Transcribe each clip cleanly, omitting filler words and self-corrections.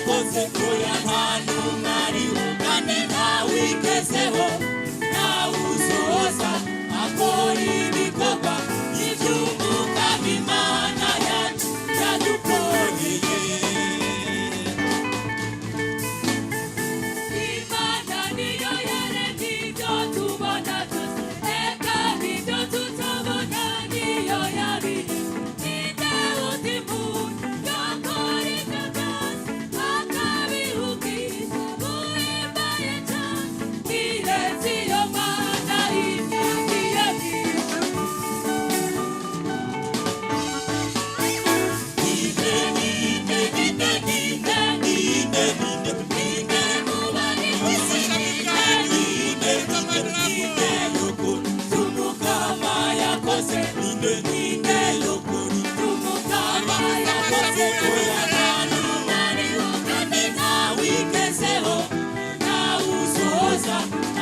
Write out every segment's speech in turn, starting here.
Yakoze oya nta n'umwe ariho kandi ntawigezeho ntawuzoza akora ibikorwa iby'umukama Imana yacu yadukoreye. Imana niyo yaremye ibyo tubona byose, eka n'ibyo tutabona niyo yabiremye. Ninde wundi muntu yakora ibyo byose, akabihugiza buhimbaye cyane? Kiretse iyo Mana itagiye bwite.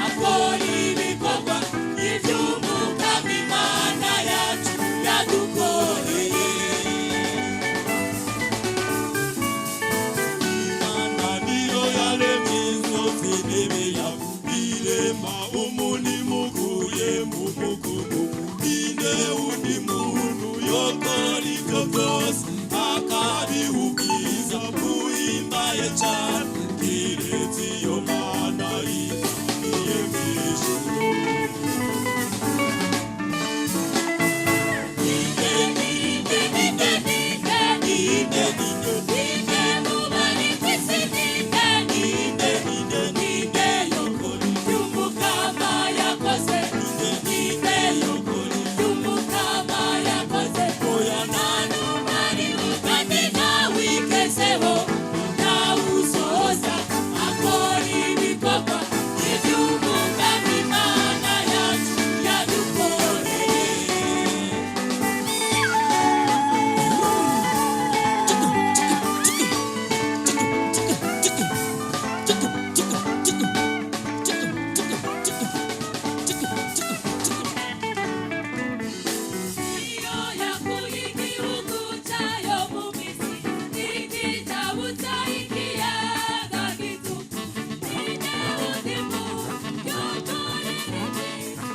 Akora ibikorwa iby'umukama Imana yacu yadukoreye. Imana niyo yaremye inzozi n'ibiyaga, irema umuntu imukuye mu mukungugu. Ninde wundi muntu yokora ibyo byose akabiha ubwiza buhimbaye cyane, kiretse iyo Mana igiye mu ijuru? Imana yacu yadukoreye. Iyo yakuye igihugu cyayo mu Misiri, ikijabutsa ikiyaga gitukura. Ninde wundi muntu yokorera ibyiza,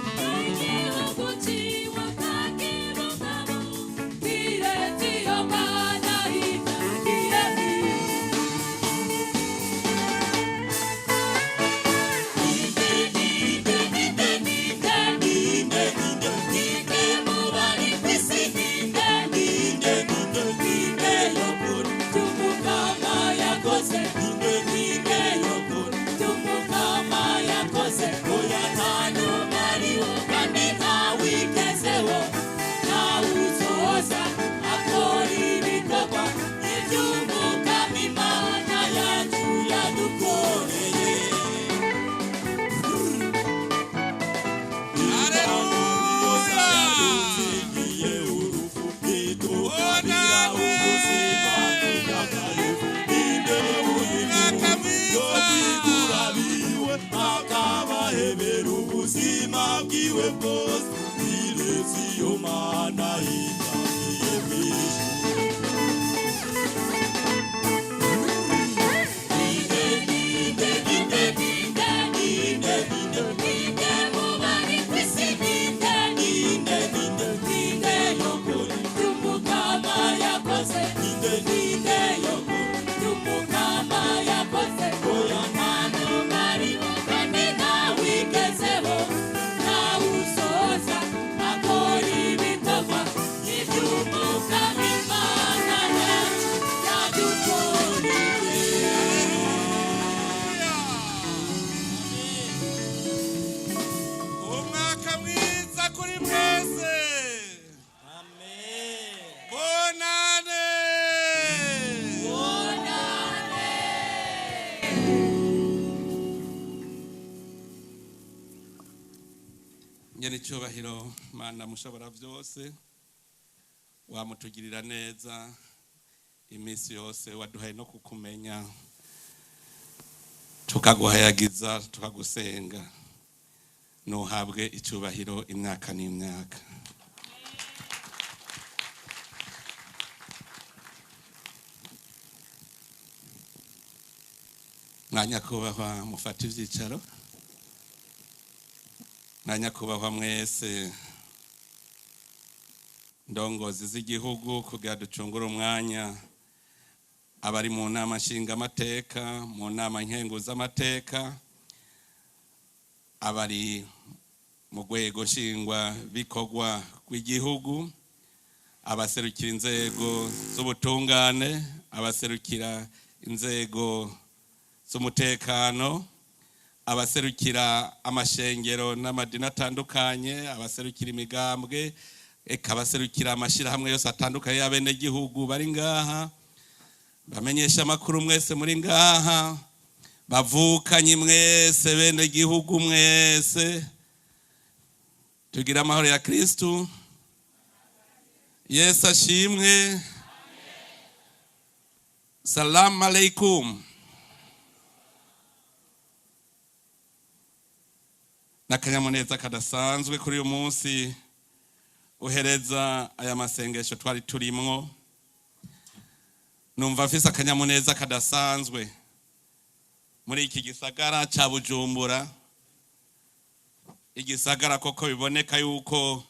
igihugu ciwe akakibungabunga, kiretse iyo Mana itagiye bwite? Imana yacu yadukoreye. Ubuzima bwiwe bwose biretse iyo Mana itagiye mw'ijuru. Imana yacu yadukoreye. Umwaka mwiza kuri mwese. Amen. Bonane. Nyene icyubahiro Mana mushobora byose, wamutugirira neza iminsi yose, waduhaye no kukumenya tukaguhayagiza tukagusenga. Nuhabwe icyubahiro imyaka n'imyaka. Mwanyakubahwa, mufate ivyicaro. Mwanyakubahwa mwese, ndongozi z'igihugu, kugira ducungure umwanya, abari mu nama nshingamateka, mu nama nkenguzamateka, abari mu rwego nshingwabikorwa rw'igihugu, abaserukira inzego z'ubutungane, abaserukira inzego z'umutekano, abaserukira amashengero n'amadini atandukanye, abaserukira imigambwe, eka abaserukira amashyirahamwe yose atandukanye y'abenegihugu bari ngaha, bamenyesha amakuru mwese muri ngaha, bavukanye mwese, bene gihugu mwese, tugira amahoro ya Kristu. Yesu ashimwe. Salamu alaikum. N'akanyamuneza kadasanzwe kuri uyu munsi uhereza aya masengesho twari turimwo. Numva afise akanyamuneza kadasanzwe muri iki gisagara ca Bujumbura, igisagara koko biboneka yuko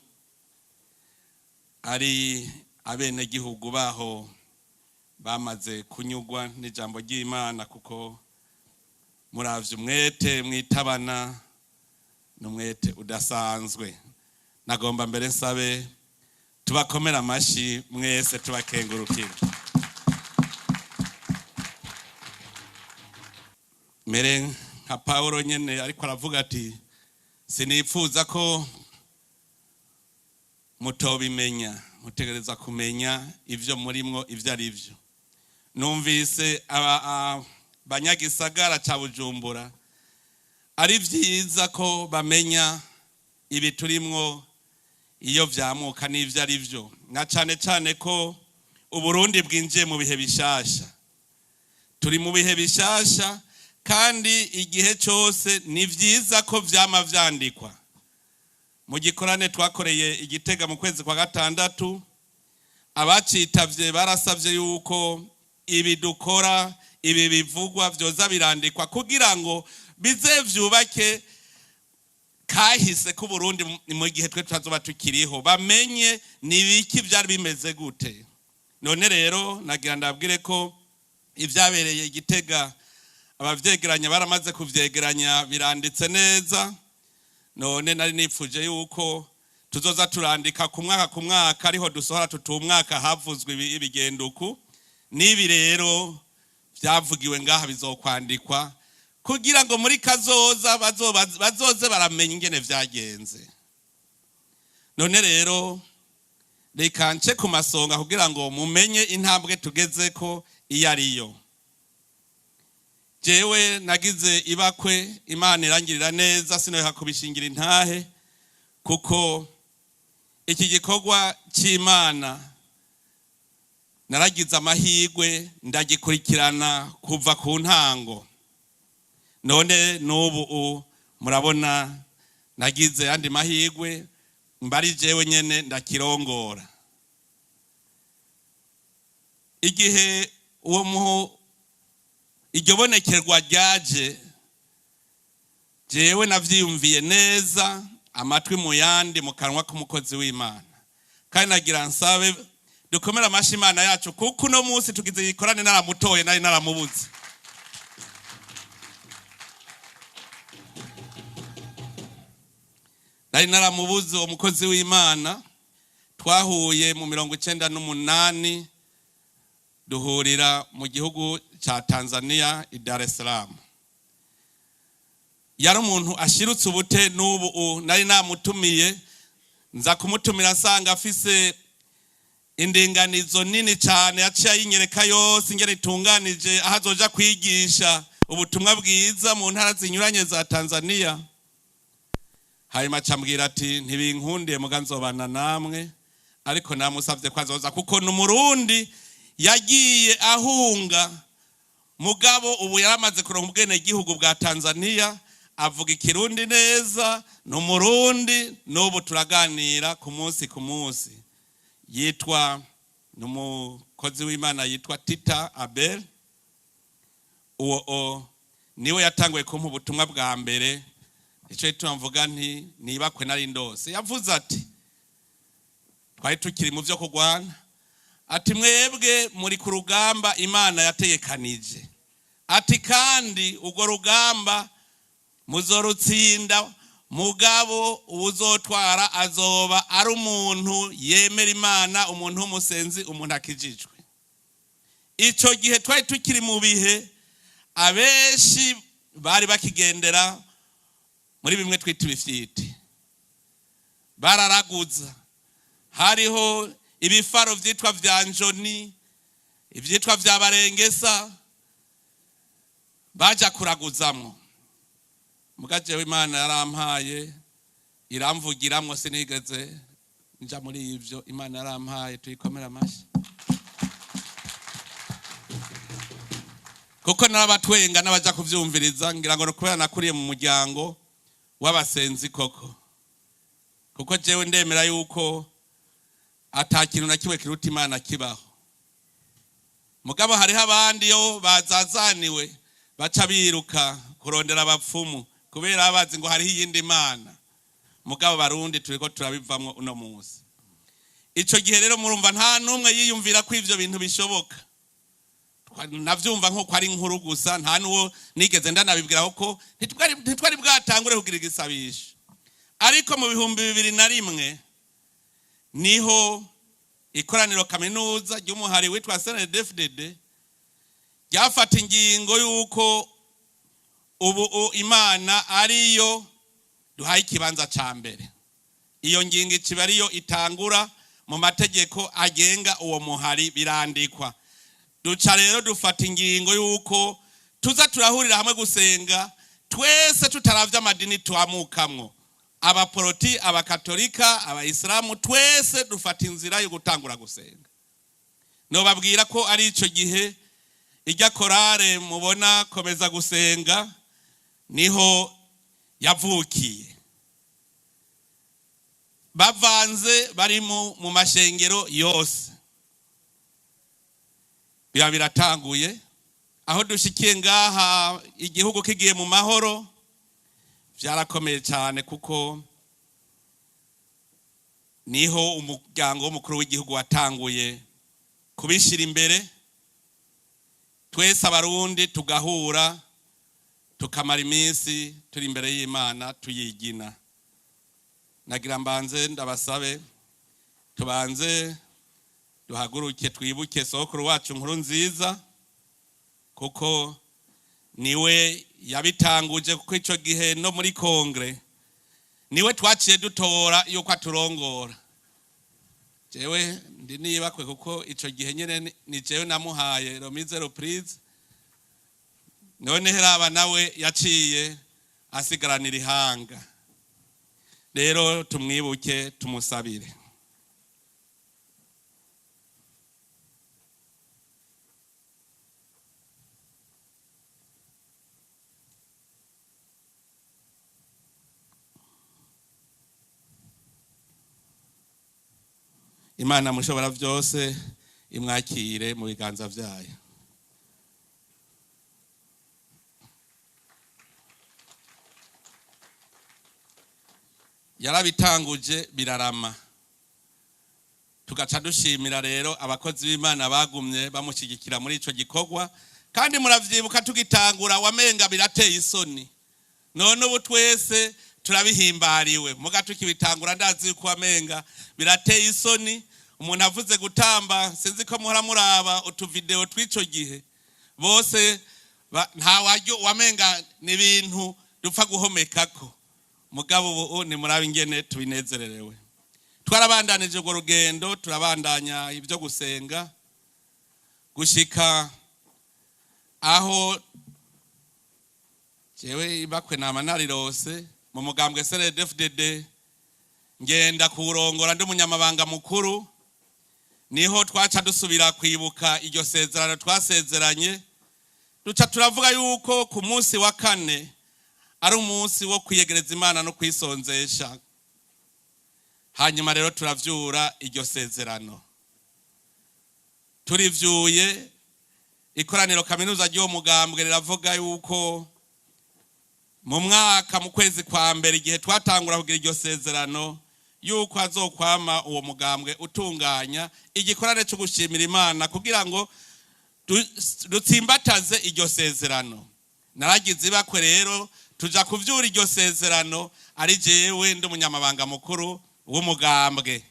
ari abenegihugu baho bamaze kunyugwa n'ijambo ry'Imana, kuko muravye umwete mwitabana n'umwete udasanzwe. Nagomba mbere nsabe tubakomera amashi mwese, tubakengurukira. Mere nka Pawulo nyene, ariko aravuga ati: "Sinipfuza ko mutobimenya, mutegereza kumenya ivyo murimwo ivyo ari vyo." Numvise abanyagisagara ca Bujumbura ari vyiza ko bamenya ibi turimwo iyo vyamuka n'ivyo ari vyo, na cane cane ko Uburundi bwinjiye mu bihe bishasha. Turi mu bihe bishasha, kandi igihe cyose ni vyiza ko vyama vyandikwa. Mu gikorane twakoreye Igitega mu kwezi kwa gatandatu, abacitavye barasavye yuko ibi dukora, ibi bivugwa, vyoza birandikwa kugira ngo bize vyubake kahise k'Uburundi mu gihe twe tutazoba tukiriho, bamenye ni biki vyari bimeze gute. None rero nagira ndabwire ko ivyabereye Igitega abavyegeranya baramaze kuvyegeranya, biranditse neza. None nari nipfuje yuko tuzoza turandika ku mwaka ku mwaka, ariho dusohora tuti umwaka havuzwe ibigenduku n'ibi. Rero vyavugiwe ngaha bizokwandikwa kugira ngo muri kazoza bazoze baramenya ingene vyagenze. None rero reka nce ku masonga kugira ngo mumenye intambwe tugezeko iyo ariyo. Jewe nagize ibakwe, Imana irangirira neza, sinoha kubishingira intahe, kuko iki gikorwa cy'Imana naragize amahirwe ndagikurikirana kuva ku ntango. None n'ubu murabona nagize yandi mahirwe, mbari jewe nyene ndakirongora. Igihe uwo muhu iryo bonekerwa ryaje, jewe navyiyumviye neza amatwi mu yandi mu kanwa k'umukozi w'Imana. Kandi nagira nsabe dukomere amashi Imana yacu, kuko uno munsi tugize igikorane naramutoye, nari naramubuze. Nari naramubuze uwo mukozi w'Imana. Twahuye mu 98, duhurira mu gihugu cya Tanzania, i Dar es Salaam. Yari umuntu ashirutse ubute. N'ubu nari namutumiye, nza kumutumira nsanga afise indinganizo nini cyane, yaciye ayinyereka yose ingene itunganije, aho azoja kwigisha ubutumwa bwiza mu ntara zinyuranye za Tanzania. Hanyuma acambwira ati: "Ntibinkundiye, muga nzobana namwe." Ariko namusabye ko azoza, kuko ni Umurundi yagiye ahunga, mugabo ubu yaramaze kuronka ubwenegihugu bwa Tanzania, avuga Ikirundi neza, ni Umurundi. N'ubu turaganira ku munsi ku munsi. Yitwa, ni umukozi w'Imana yitwa Tita Abel. Uwo o Niwe yatanguye kumpa ubutumwa bwa mbere. Icyo gituma mvuga nti nibakwe nari ndose. Yavuze ati, twari tukiri mu byo kurwana, ati mwebwe muri ku rugamba Imana yategekanije, ati kandi urwo rugamba muzorutsinda, mugabo uwuzotwara azoba ari umuntu yemera Imana, umuntu w'umusenzi, umuntu akijijwe. Icyo gihe twari tukiri mu bihe abenshi bari bakigendera muri bimwe twita ibifyiti, bararaguza. Hariho ibifaro vyitwa vya Njoni, ivyitwa vya Barengesa, baja kuraguzamwo. Muga jewe Imana yarampaye, iramvugiramwo, sinigeze nja muri ivyo. Imana yarampaye, tuyikomera amashi, kuko narabatwenga n'abaja kuvyumviriza, ngira ngo ni kubera nakuriye mu muryango w'abasenzi koko, kuko jewe ndemera yuko ata kintu na kimwe kiruta Imana kibaho. Mugabo hariho abandi yo bazazaniwe baca biruka kurondera abapfumu, kubera bazi ngo hariho iyindi mana. Mugabo Barundi turiko turabivamwo uno munsi. Ico gihe rero murumva nta n'umwe yiyumvira ko ivyo bintu bishoboka. Navyumva nko ari inkuru gusa, nta n'uwo nigeze ndanabibwira, ko ntitwari bwatangure kugira igisabisho. Ariko mu 2001 niho ikoraniro kaminuza ry'umuhari witwa CNDD-FDD ryafata ingingo y'uko ubu Imana ariyo duhaye ikibanza ca mbere. Iyo ngingo ikiba ariyo itangura mu mategeko agenga uwo muhari, birandikwa. Duca rero dufata ingingo y'uko tuza turahurira hamwe gusenga twese, tutaravye amadini twamukamwo, abaporoti, abakatolika, abayisilamu, twese dufata inzira yo gutangura gusenga. Nobabwira ko ari ico gihe ijya korale mubona Komeza Gusenga niho yavukiye, bavanze bari mu mashengero yose. Biba biratanguye. Aho dushikiye ngaha, igihugu kigiye mu mahoro, byarakomeye cyane, kuko niho umuryango w'umukuru w'igihugu watanguye kubishyira imbere, twese Abarundi tugahura, tukamara iminsi turi imbere y'Imana tuyigina. Nagira mbanze ndabasabe, tubanze duhaguruke, twibuke sokuru wacu Nkuru Nziza, kuko niwe yabitanguje, kuko icyo gihe no muri congrès niwe twaciye dutora yuko aturongora. Jewe ndi nibakwe, kuko icyo gihe nyine ni jewe namuhaye remise reprise. None heraba nawe yaciye asigaranira ihanga. Rero tumwibuke, tumusabire. Imana Mushobora Byose imwakire mu biganza byayo. Yarabitanguje birarama, tugaca dushimira rero abakozi b'Imana bagumye bamushyigikira muri ico gikorwa. Kandi muravyibuka tugitangura wamenga birateye isoni, none ubu twese turabihimbariwe. Muga tukibitangura ndazi yuko wamenga birateye isoni, umuntu avuze gutamba. Sinzi ko muhora muraba utuvideo tw'ico gihe, bose nta waryo, wamenga ni ibintu dupfa guhomekako. Mugabo ubu ni murabe ingene tubinezererewe. Twarabandanije urwo rugendo, turabandanya ibyo gusenga gushika aho jewe ibakwe nama narirose mu mugambwe CNDD-FDD, ngenda kuwurongora ndi umunyamabanga mukuru. Niho twaca dusubira kwibuka iryo sezerano twasezeranye, duca turavuga yuko ku munsi wa kane ari umunsi wo kwiyegereza Imana no kwisonzesha. Hanyuma rero turavyura iryo sezerano. Turivyuye, ikoraniro kaminuza ry'uwo mugambwe riravuga yuko Mu mwaka, mu kwezi kwa mbere, igihe twatangura kugira iryo sezerano yuko azokwama uwo mugambwe utunganya igikorane cyo gushimira Imana kugira ngo dutsimbataze iryo sezerano, naragize ibakwe rero tuja kuvyura iryo sezerano ari jewe ndi umunyamabanga mukuru w'umugambwe.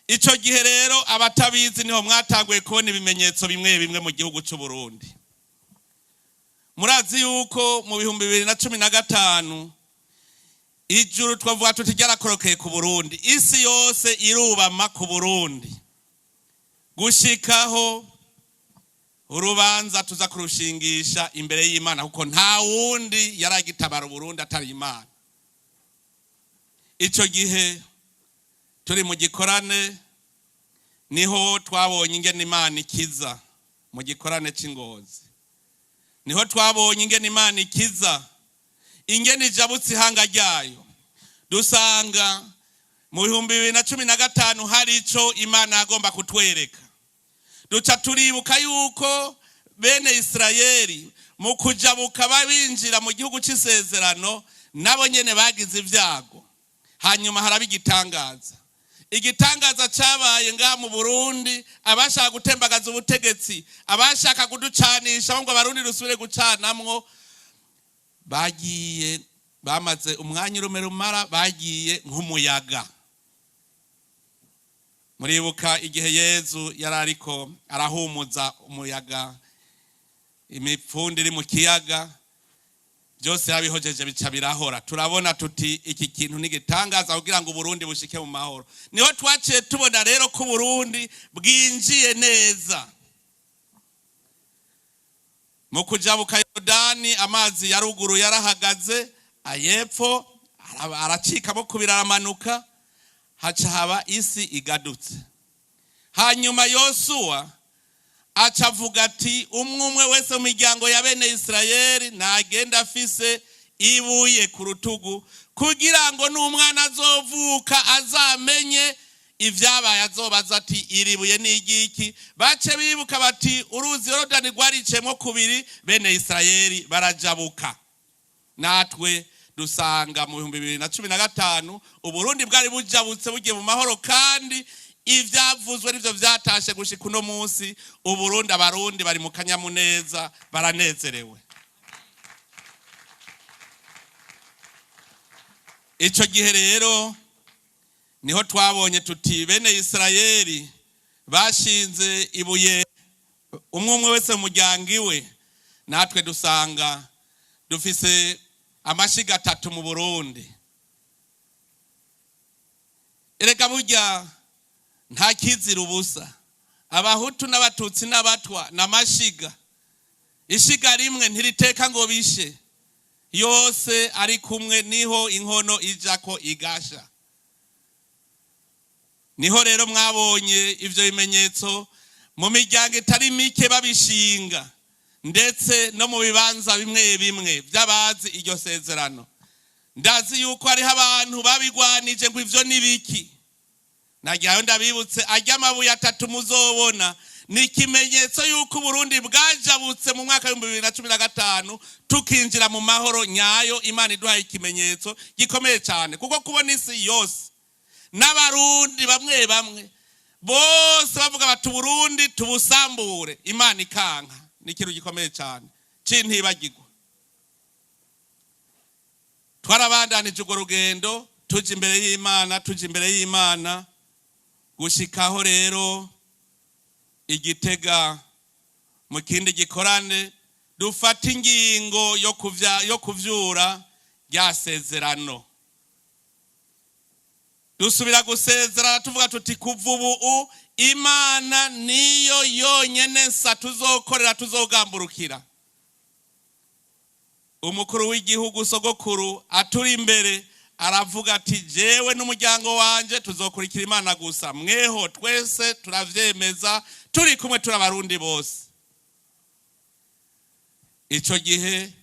Ico gihe rero, abatabizi, niho mwatanguye kubona ibimenyetso bimwe bimwe mu gihugu c'u Burundi. Murazi yuko mu 2015 ijuru, twavuga tuti, ryarakorokeye ku Burundi, isi yose irubama ku Burundi, gushikaho urubanza tuza kurushingisha imbere y'Imana, kuko nta wundi yaragitabara Uburundi atari Imana. Ico gihe turi mu gikorane, niho twabonye ingene Imana ikiza. Mu gikorane c'Ingozi niho twabonye ingene Imana ikiza, ingene ijabutse ihanga ryayo. Dusanga mu 2015 hari ico Imana yagomba kutwereka. Duca turibuka yuko bene Isirayeli mu kujabuka babinjira mu gihugu c'isezerano, nabo nyene bagize ibyago, hanyuma haraba igitangaza. Igitangaza cyabaye ngaha mu Burundi, abashaka gutembagaza ubutegetsi, abashaka kuducanisha ngo Abarundi dusubire gucanamwo, bagiye bamaze umwanya urume rumara, bagiye nk'umuyaga. Muribuka igihe Yezu yari ariko arahumuza umuyaga, imipfundi iri mu kiyaga, byose yabihojeje bica birahora. Turabona tuti iki kintu ni igitangaza kugira ngo Uburundi bushike mu mahoro. Niho twaciye tubona rero ko Uburundi bwinjiye neza. Mu kujabuka Yorodani, amazi ya ruguru yarahagaze, ayepfo aracikamo kubiri, aramanuka, haca haba isi igadutse. Hanyuma Yosuwa aca avuga ati: "Umwe umwe wese mu miryango ya bene Isirayeli ntagenda afise ibuye ku rutugu, kugira ngo n'umwana azovuka azamenye ibyabaye, azobaza ati: 'Iri buye ni igiki?' Bace bibuka bati uruzi Yorodani rwariciyemo kubiri, bene Isirayeli barajabuka." Natwe dusanga mu 2015 Uburundi bwari bujabutse, bugiye mu mahoro, kandi ivyavuzwe nivyo vyatashe. Gushika uno munsi Uburundi, Abarundi bari mu kanyamuneza, baranezerewe. Ico gihe rero niho twabonye tuti bene Isirayeli bashinze ibuye umwe umwe wese mu muryango iwe. Natwe dusanga dufise amashiga atatu mu Burundi. Erega burya nta kizira ubusa. Abahutu n'Abatutsi n'Abatwa n'amashiga, ishiga rimwe ntiriteka ngo bishe. Yose ari kumwe niho inkono ijako igasha. Niho rero mwabonye ivyo bimenyetso mu miryango itari mike babishinga, ndetse no mu bibanza bimwe bimwe by'abazi iryo sezerano. Ndazi yuko hariho abantu babigwanije ngo ivyo ni biki. Nagira ndabibutse, arya amabuye atatu muzobona ni ikimenyetso yuko Uburundi bwajabutse mu mwaka w'2015, tukinjira mu mahoro nyayo. Imana iduhaye ikimenyetso gikomeye cyane, kuko kubona isi yose n'Abarundi bamwe bamwe bose bavuga bati: "Uburundi tubusambure," Imana ikanka, ni ikintu gikomeye cyane c'intibagirwa. Twarabandanije urwo rugendo, tuja imbere y'Imana, tuja imbere y'Imana, gushikaho rero Igitega mu kindi gikorane dufata ingingo yo kuvyura rya sezerano. Dusubira gusezerana, tuvuga tuti kuva ubu Imana niyo yonyene nsa tuzokorera, tuzogamburukira. Umukuru w'igihugu sogokuru aturi imbere aravuga ati: "Jewe n'umuryango wanje tuzokurikira Imana gusa." Mweho twese turavyemeza, turi kumwe, turi Abarundi bose. Ico gihe,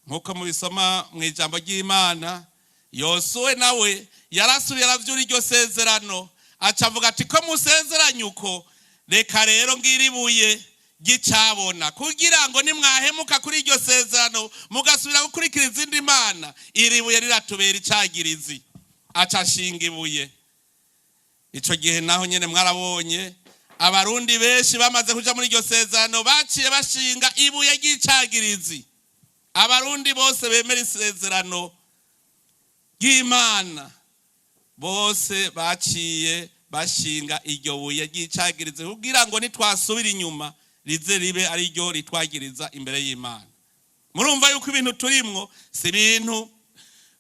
nk'uko mubisoma mu ijambo ry'Imana, Yosuwe nawe yarasubiye aravyura iryo sezerano, aca avuga ati: "Ko musezeranye uko, reka rero ngira ibuye." ry'icabona, kugira ngo nimwahemuka kuri iryo sezerano mugasubira gukurikira izindi mana, iri buye riratubera icagirizi. Aca ashinga ibuye. Ico gihe naho nyene mwarabonye Abarundi benshi bamaze kuja muri iryo sezerano baciye bashinga ibuye ry'icagirizi. Abarundi bose bemera isezerano ry'Imana bose baciye bashinga iryo buye ry'icagirizi, kugira ngo nitwasubira inyuma rize ribe ari ryo ritwagiriza imbere y'Imana. Murumva yuko ibintu turimwo si ibintu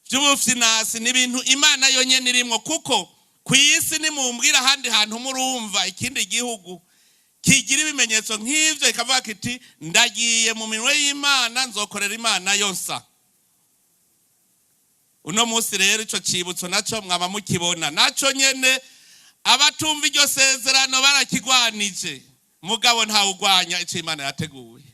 by'ubufinasi, ni ibintu Imana yonyene irimwo, kuko ku isi nimumbwira ahandi hantu murumva ikindi gihugu kigira ibimenyetso nk'ivyo, ikavuga kiti: "Ndagiye mu minwe y'Imana, nzokorera Imana yonsa." Uno munsi rero ico cibutso naco mwaba mukibona, naco nyene abatumva iryo sezerano barakigwanije, mugabo ntawugwanya ico Imana yateguye.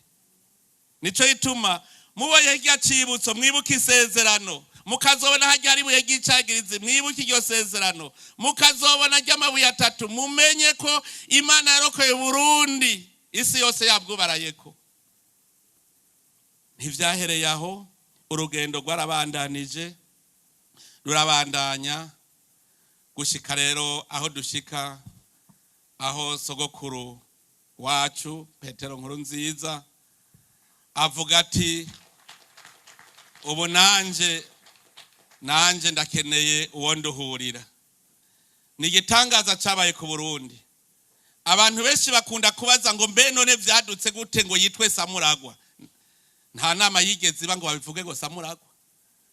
Nico gituma mubonye irya cibutso mwibuka isezerano, mukazobona harya hari ibuye ry'icagirizi mwibuke iryo sezerano, mukazobona ry'amabuye atatu mumenye ko Imana yarokoye Burundi isi yose yabwubarayeko. Ntivyahereye aho, urugendo rwarabandanije, rurabandanya gushika rero aho dushika, aho sogokuru wacu Petero Nkuru Nziza avuga ati: "Ubu nanje ndakeneye uwo nduhurira." Ni igitangaza cabaye ku Burundi. Abantu benshi bakunda kubaza ngo: "Mbe none vyadutse gute ngo yitwe Samuragwa?" Nta nama yigeze iba ngo babivuge ngo Samuragwa,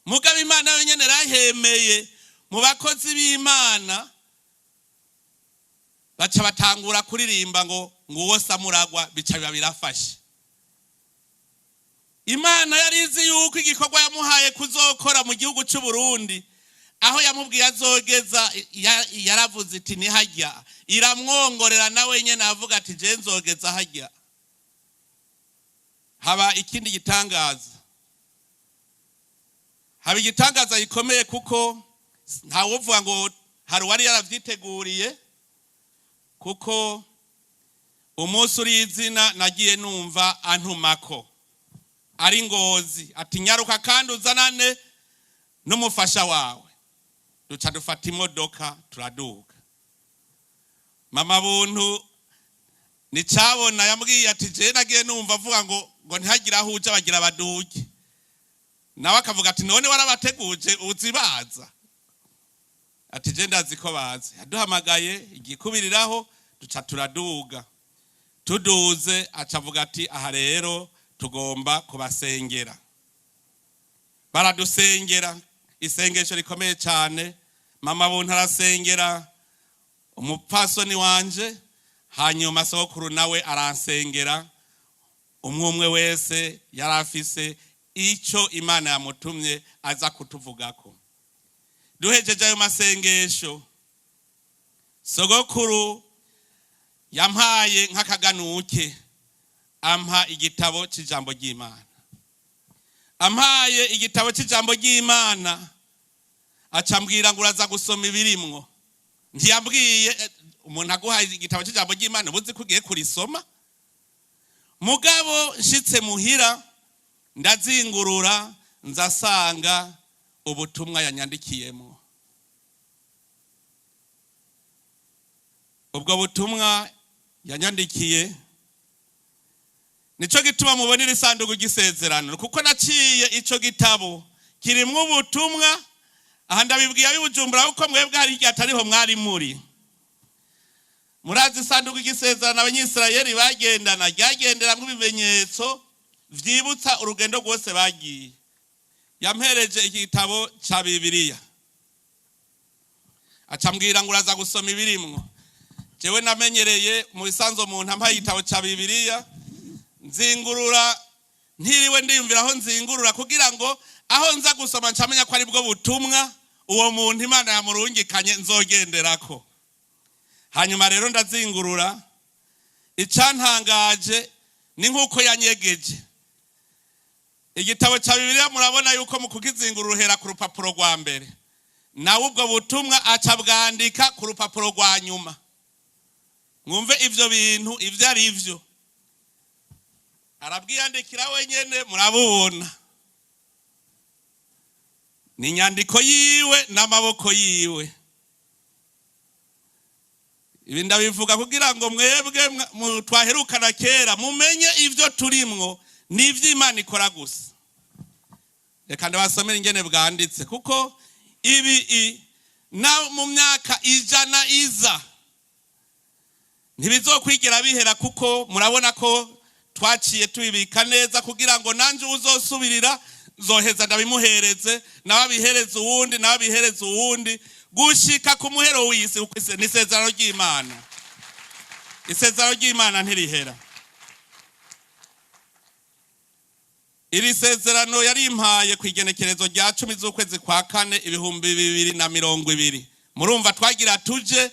mugabo Imana yonyene yarahemeye mu bakozi b'Imana, baca batangura kuririmba ngo: "Nguwo Samuragwa." Bica biba birafashe. Imana yari izi yuko igikorwa yamuhaye kuzokora mu gihugu cy'u Burundi, aho yamubwiye azogeza, yaravuze iti: "Nihajya." Iramwongorera, nawe nyene avuga ati: "Je nzogeza hajya." Haba ikindi gitangaza, haba igitangaza gikomeye, kuko ntawuvuga ngo hari uwari yaravyiteguriye, kuko umunsi uri izina nagiye numva antumako ari Ngozi, ati: "Nyaruka kandi uzanane n'umufasha wawe." Duca dufata imodoka turaduga. Mama Buntu nicabona yambwiye ati: "Je nagiye numva avuga ngo ntihagire aho uja, bagira baduge." Nawe akavuga ati: "None warabateguje, uzi baza?" Ati: "Je ndazi ko bazi." Yaduhamagaye igikubiriraho, duca turaduga. Tuduze aca avuga ati: "Aha rero tugomba kubasengera." Baradusengera isengesho rikomeye cyane. Mama Buntu arasengera umupfasoni wanje, hanyuma sokuru nawe aransengera. Umwe umwe wese yari afise icyo Imana yamutumye aza kutuvugako. Duhejeje ayo masengesho, sogokuru yampaye nk'akaganuke, ampa igitabo cy'ijambo ry'Imana. Ampaye igitabo cy'ijambo ry'Imana, acambwira ngo: "Uraza gusoma ibirimwo." Ntiyambwiye umuntu aguhaye igitabo cy'ijambo ry'Imana ubuzi ko ugiye kurisoma. Mugabo nshitse muhira ndazingurura, nzasanga ubutumwa yanyandikiyemo. Ubwo butumwa yanyandikiye, nico gituma mubonera isanduku ry'isezerano, kuko naciye ico gitabo kirimwo ubutumwa. Aha ndabibwiye ab'i kuko mwebwe hari igihe atariho mwari muri. Murazi isanduku ry'isezerano Abanyisirayeli bagendana, ryagenderamwo ibimenyetso vyibutsa urugendo rwose bagiye. Yampereje iki gitabo ca Bibiliya, acambwira ngo: "Uraza gusoma ibirimwo." Jewe namenyereye mu bisanzwe umuntu ampaye igitabo ca Bibiliya nzingurura ntiriwe ndiyumvira aho nzingurura, kugira ngo aho nza gusoma ncamenya ko ari bwo butumwa uwo muntu Imana yamurungikanye nzogenderako. Hanyuma rero ndazingurura, icyantangaje ni nk'uko yanyegeje igitabo cya Bibiliya. Murabona yuko mu kukizingurura uhera ku rupapuro rwa mbere, nawe ubwo butumwa aca bwandika ku rupapuro rwa nyuma. Mwumve ivyo bintu ivyo ari vyo. Arabwiyandikira wenyene, murabubona ni inyandiko yiwe n'amaboko yiwe. Ibi ndabivuga kugira ngo mwebwe twaherukana kera mumenye ivyo turimwo n'ivy'Imana ikora gusa. Reka ndabasomere ingene bwanditse, kuko ibi na mu myaka 100 iza ntibizokwigira bihera, kuko murabona ko twaciye tubibika neza kugira ngo nanje uzosubirira nzoheza ndabimuhereze, nawe abihereze uwundi, nawe abihereze uwundi, gushika ku muhero w'isi. Kuko ni isezerano ry'Imana, isezerano ry'Imana ntirihera. Iri sezerano yarimpaye ku igenekerezo rya 10 z'ukwezi kwa kane 2020. Murumva twagira tuje,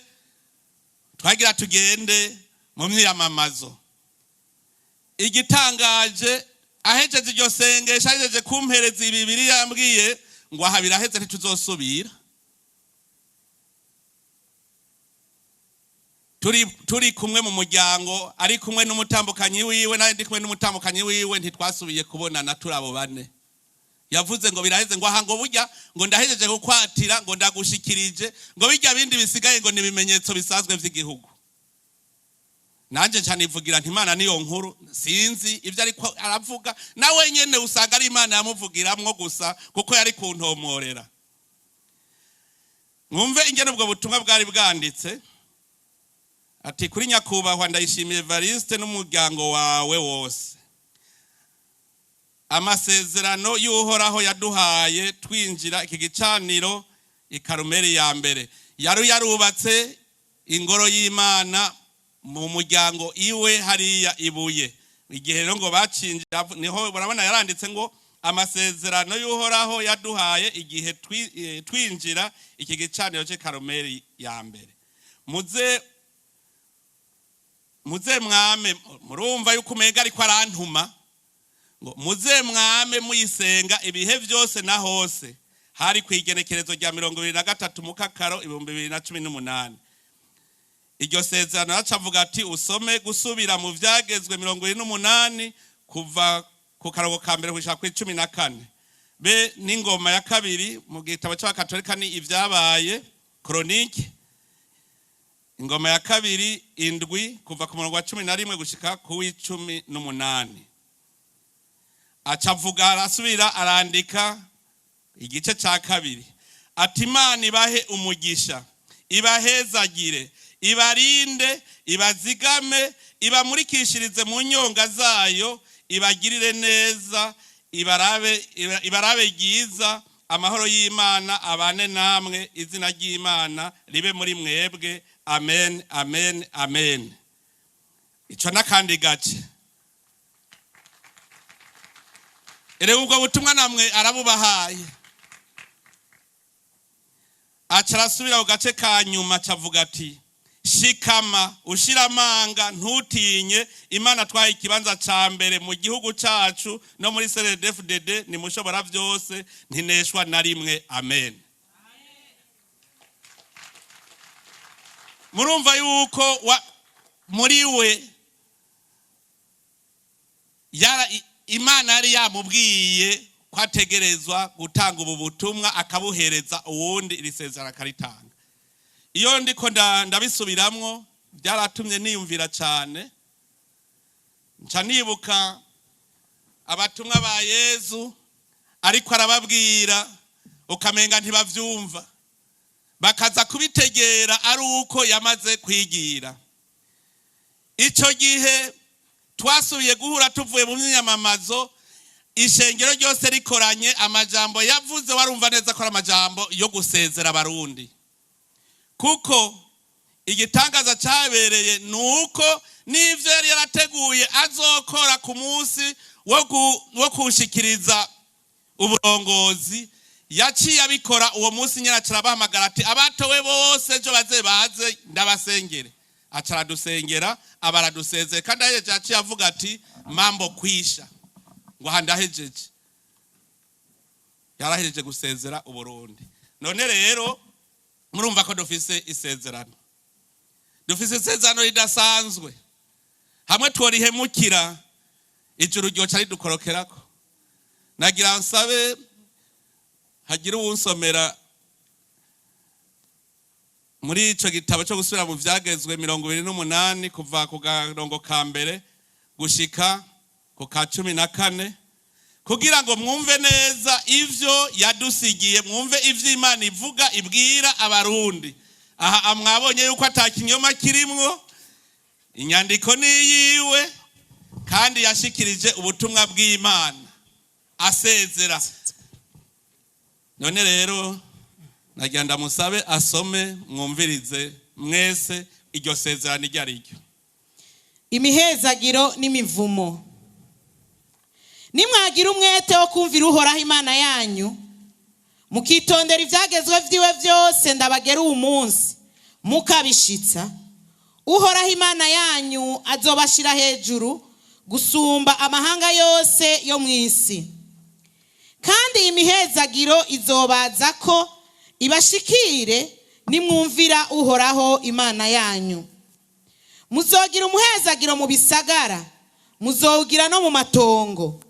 twagira tugende mu myiyamamazo. Igitangaje, ahejeje iryo sengesho, ahejeje kumpereza ibi bibiri, yambwiye ngo aha biraheze, ntituzosubira. Turi kumwe mu muryango, ari kumwe n'umutambukanyi wiwe, nawe ndi kumwe n'umutambukanyi wiwe, ntitwasubiye kubonana turi abo bane. Yavuze ngo biraheze, ngo aha ngo burya ngo ndahejeje kukwatira, ngo ndagushikirije, ngo bijya bindi bisigaye ngo ni ibimenyetso bisanzwe vy'igihugu. Nanje nca nivugira nti Imana niyo nkuru, sinzi ivyo ariko aravuga, na wenyene usanga ari Imana yamuvugiramwo gusa, kuko yari kuntomorera. Mwumve ingene ubwo butumwa bwari bwanditse. Ati kuri nyakubahwa Ndayishimiye Evariste n'umuryango wawe wose, amasezerano y'Uhoraho yaduhaye twinjira iki gicaniro i Karumeli ya mbere, yari yarubatse ingoro y'Imana mu muryango iwe hariya ibuye. Igihe rero ngo bacinjira, niho murabona yaranditse ngo amasezerano y'Uhoraho yaduhaye igihe twinjira iki gicaniro cy'i Karumeli ya mbere. Muze mwame, murumva yuko umenga ariko arantuma ngo muze mwame muyisenga ibihe byose na hose. Hari ku igenekerezo rya 23 Mukakaro 2018. Iryo sezerano aca avuga ati usome gusubira mu vyagezwe 28 kuva ku karongo ka mbere gushika kuri 14, be n'ingoma ya kabiri mu gitabo c'Abakatolika ni ivyabaye koronike, ingoma ya kabiri 7 kuva ku murongo wa 11 gushika ku w'icumi n'umunani. Aca avuga, arasubira arandika igice ca kabiri ati Imana ibahe umugisha, ibahezagire, ibarinde, ibazigame, ibamurikishirize mu nyonga zayo, ibagirire neza, ibarabe ryiza, amahoro y'Imana abane namwe, izina ry'Imana ribe muri mwebwe. Amen, amen, amen. Ico n'akandi gace. Erega ubwo butumwa namwe arabubahaye. Aca arasubira ku gace ka nyuma, aca avuga ati shikama ushira amanga, ntutinye, Imana twaye ikibanza ca mbere mu gihugu cacu no muri CNDD-FDD, ni mushobora byose, ntineshwa na rimwe. Amen. Murumva yuko muri we Imana yari yamubwiye ko ategerezwa gutanga ubu butumwa akabuhereza uwundi, iri sezerano akaritanga. Iyo ndiko ndabisubiramwo byaratumye niyumvira cyane, nca nibuka abatumwa ba Yezu ariko arababwira ukamenga ntibavyumva, bakaza kubitegera ari uko yamaze kwigira. Ico gihe twasubiye guhura tuvuye mu myiyamamazo, ishengero ryose rikoranye, amajambo yavuze warumva neza ko ari amajambo yo gusezera Abarundi, kuko igitangaza cyabereye ni uko n'ivyo yari yarateguye azokora ku munsi wo kuwushikiriza uburongozi yaciye abikora uwo munsi nyine. Aca arabahamagara ati abatowe bose ejo baze baze ndabasengere. Aca aradusengera, aba aradusezeye, kandi ahejeje yaciye avuga ati mambo kwisha, ngo aha ndahejeje. Yarahejeje gusezera Uburundi. None rero murumva ko dufise isezerano, dufise isezerano ridasanzwe, hamwe tworihemukira. Ijuru ryoca ridukorokerako. Nagira nsabe hagira uwunsomera muri ico gitabo cyo gusubira mu Vyagezwe 28, kuva ku karongo ka mbere gushika ku ka 14, kugira ngo mwumve neza ivyo yadusigiye, mwumve ivyo Imana ivuga ibwira Abarundi. Aha mwabonye yuko ata kinyoma kirimwo, inyandiko ni iyiwe, kandi yashikirije ubutumwa bw'Imana asezera. None rero nagira ndamusabe asome, mwumvirize mwese iryo sezerano iryo ari ryo. Imihezagiro n'imivumo. Nimwagira umwete wo kumvira Uhoraho Imana yanyu, mukitondera ibyagezwe byiwe byose ndabagera uwu munsi, mukabishitsa, Uhoraho Imana yanyu azobashira hejuru gusumba amahanga yose yo mu isi. Kandi imihezagiro izobaza ko ibashikire nimwumvira Uhoraho Imana yanyu. Muzogira umuhezagiro mu bisagara, muzowugira no mu matongo.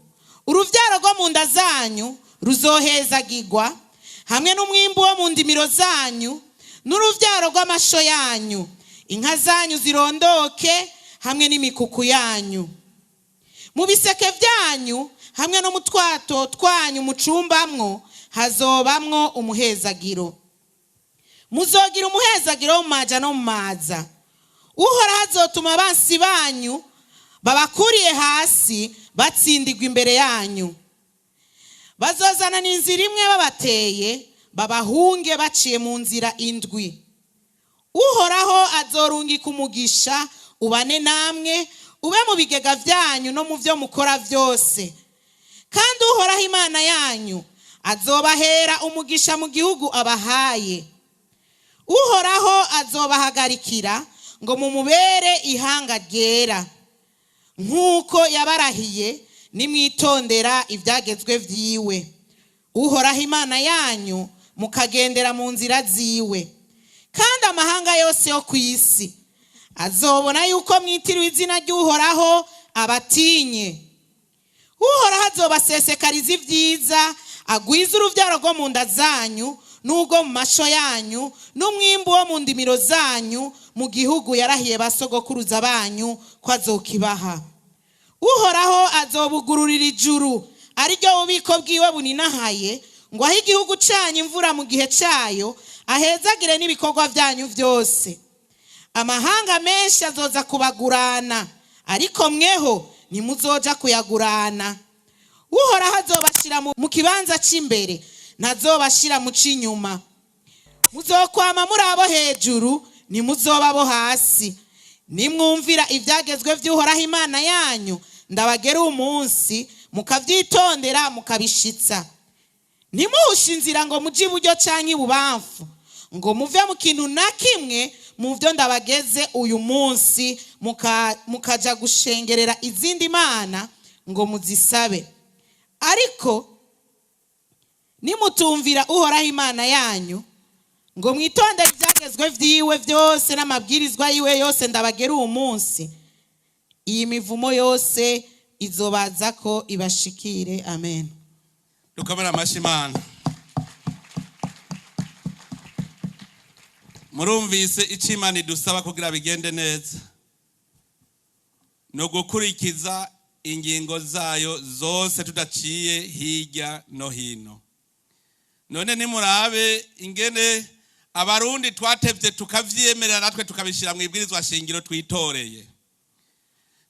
Uruvyaro rwo mu nda zanyu ruzohezagirwa, hamwe n'umwimbu wo mu ndimiro zanyu, n'uruvyaro rw'amasho yanyu, inka zanyu zirondoke hamwe n'imikuku yanyu. Mu biseke byanyu hamwe no mu twato twanyu mucumbamwo hazobamwo umuhezagiro. Muzogira umuhezagiro mu maja no mu maza. Uhoraho azotuma abansi banyu babakuriye hasi batsindirwa imbere yanyu. Bazozana n'inzira imwe babateye, babahunge baciye mu nzira indwi. Uhoraho azorungika umugisha ubane namwe, ube mu bigega byanyu no mu byo mukora byose. Kandi Uhoraho Imana yanyu azobahera umugisha mu gihugu abahaye. Uhoraho azobahagarikira ngo mumubere ihanga ryera, nk'uko yabarahiye, nimwitondera ibyagezwe byiwe Uhoraho Imana yanyu, mukagendera mu nzira ziwe. Kandi amahanga yose yo ku isi azobona yuko mwitiriwe izina ry'Uhoraho, abatinye. Uhoraho azobasesekariza ibyiza, agwize urubyaro rwo mu nda zanyu n'ubwo mu masho yanyu n'umwimbu wo mu ndimiro zanyu, mu gihugu yarahiye ba sogokuruza banyu ko azokibaha. Uhoraho azobugururira ijuru, ari ryo bubiko bwiwe buninahaye, ngo ahe igihugu cyanyu imvura mu gihe cyayo, ahezagire n'ibikorwa byanyu byose. Amahanga menshi azoza kubagurana, ariko mweho ntimuzoja kuyagurana. Uhoraho azobashira mu kibanza cy'imbere, ntazobashira mu cy'inyuma. Muzokwama muri abo hejuru, ntimuzoba abo hasi, nimwumvira ibyagezwe by'Uhoraho Imana yanyu ndabagera umunsi, mukabyitondera mukabishitsa. Ntimuhushe inzira ngo mujye iburyo cyangwa ibubamfu, ngo muve mu kintu na kimwe mu byo ndabageze uyu munsi, mukaja gushengerera izindi mana ngo muzisabe. Ariko nimutumvira Uhoraho Imana yanyu ngo mwitondere ibyagezwe byiwe byose n'amabwirizwa yiwe yose ndabagera uwo munsi, iyi mivumo yose izobaza ko ibashikire. Amen. Dukomere amashyi Imana. Murumvise icyo Imana idusaba kugira bigende neza: ni ugukurikiza ingingo zayo zose tudaciye hirya no hino. None nimurabe ingene Abarundi twatevye tukavyemerera, natwe tukabishyira mu ibwirizwa shingiro twitoreye.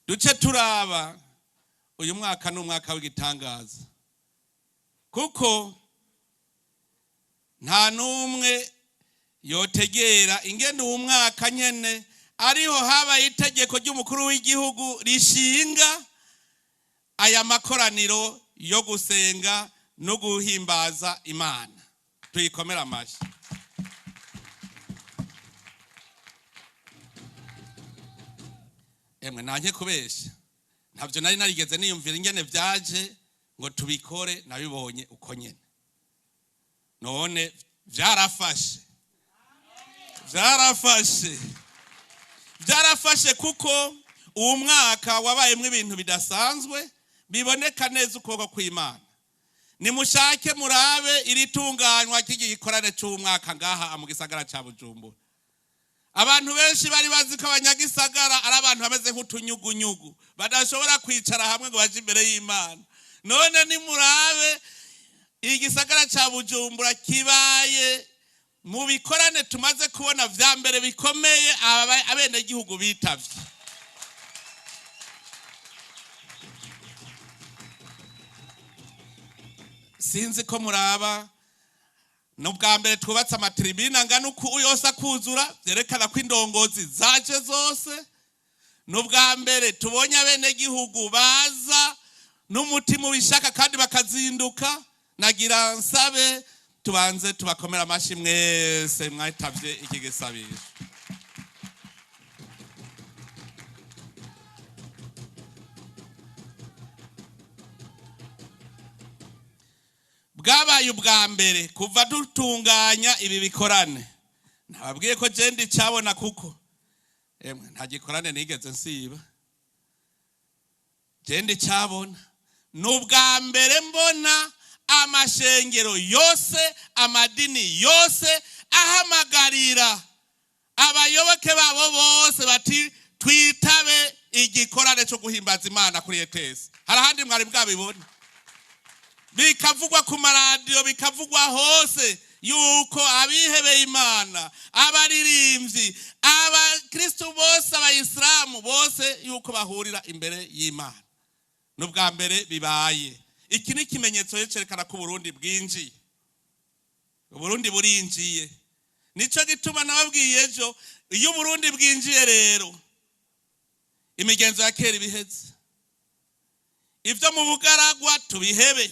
Duce turaba uyu mwaka ni umwaka w'igitangaza, kuko nta n'umwe yotegera ingene uwo mwaka nyene ariho habaye itegeko ry'umukuru w'igihugu rishinga aya makoraniro yo gusenga no guhimbaza Imana. Tuyikomere amashyi. Emwe, nanjye kubesha ntabyo nari narigeze niyumvira ingene byaje ngo tubikore, nabibonye uko nyene. None byarafashe, byarafashe, byarafashe, kuko uwo mwaka wabayemo ibintu bidasanzwe. Biboneka neza ukuboko kw'Imana. Nimushake murabe iri tunganywa ry'iki gikorane cy'umwaka ngaha mu gisagara ca Bujumbura. Abantu benshi bari bazi ko abanyagisagara ari abantu bameze nk'utunyugunyugu, badashobora kwicara hamwe ngo baje imbere y'Imana. None nimurabe igisagara ca Bujumbura kibaye mu bikorane tumaze kubona vya mbere bikomeye abenegihugu bitavye. Sinzi ko muraba, ni ubwa mbere twubatse amatiribine angana uku yose akuzura, byerekana ko indongozi zaje zose. Ni ubwa mbere tubonye abenegihugu baza n'umutima ubishaka kandi bakazinduka. Nagira nsabe tubanze tubakomera amashyi mwese mwitavye iki gisabisho. Bwabaye ubwa mbere kuva dutunganya ibi bikorane. Nababwiye ko je ndicabona, kuko emwe nta gikorane nigeze nsiba. Je ndicabona, ni ubwa mbere mbona amashengero yose, amadini yose ahamagarira abayoboke babo bose bati twitabe igikorane cyo guhimbaza Imana kuri ETS. Hari ahandi mwari bwabibona? Bikavugwa ku maradiyo, bikavugwa hose yuko abihebeye Imana, abaririmbyi, abakristu bose, abayisilamu bose, yuko bahurira imbere y'Imana. N'ubwa mbere bibaye. Iki ni ikimenyetso cyerekana ko Uburundi bwinjiye, Uburundi burinjiye. Nico gituma nababwiye ejo, iyo Uburundi bwinjiye rero imigenzo ya kera ibiheze, ibyo mu bugaragwa tubihebe,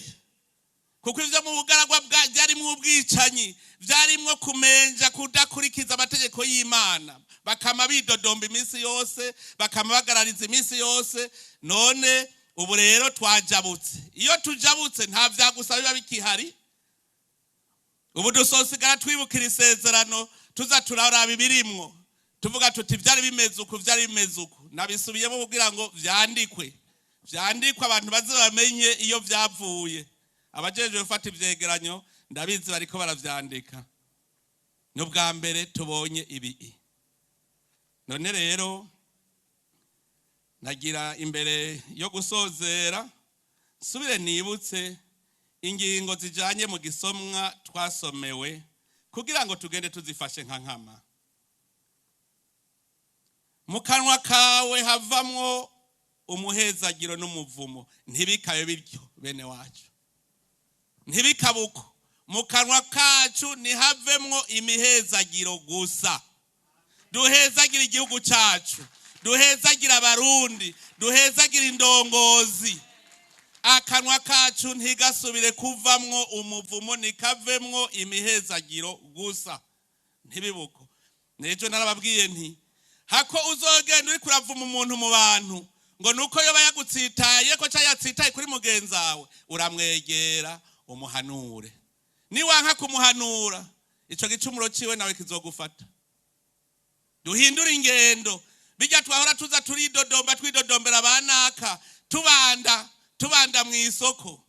kuko ibyo mu bugaragwa byarimwo ubwicanyi, byarimwo kumenja, kudakurikiza amategeko y'Imana, bakama bidodomba iminsi yose, bakama bagarariza iminsi yose. None ubu rero twajabutse. Iyo tujabutse nta vyagusa biba bikihari. Ubu dusosigara twibukira isezerano, tuza turaraba ibirimwo, tuvuga tuti byari bimeze uku, byari bimeze uku. Nabisubiyemo kugira ngo vyandikwe, vyandikwe abantu baze bamenye iyo vyavuye. Abajejwe gufata ivyegeranyo ndabizi bariko baravyandika. N'ubwa mbere tubonye ibi. None rero nagira imbere yo gusozera nsubire nibutse ingingo zijanye mu gisomwa twasomewe, kugira ngo tugende tuzifashe nka nkama. Mu kanwa kawe havamwo umuhezagiro n'umuvumo, ntibikabe bityo bene wacu, ntibikabuko. Mu kanwa kacu ntihavemwo imihezagiro gusa. Duhezagira igihugu cyacu, duhezagira Abarundi, duhezagira indongozi. Akanwa kacu ntigasubire kuvamwo umuvumo, ntikavemwo imihezagiro gusa, ntibibuko. N'ejo narababwiye nti hako uzogenda uri kuravuma umuntu mu bantu ngo nuko yoba yagutsitaye ko cyangwa yatsitaye kuri mugenzi wawe, uramwegera umuhanure. Niwanka kumuhanura, ico gicumuro ciwe nawe kizogufata. Duhindure ingendo. Bijya twahora tuza turidodomba, twidodombera abanaka, tubanda tubanda mu isoko,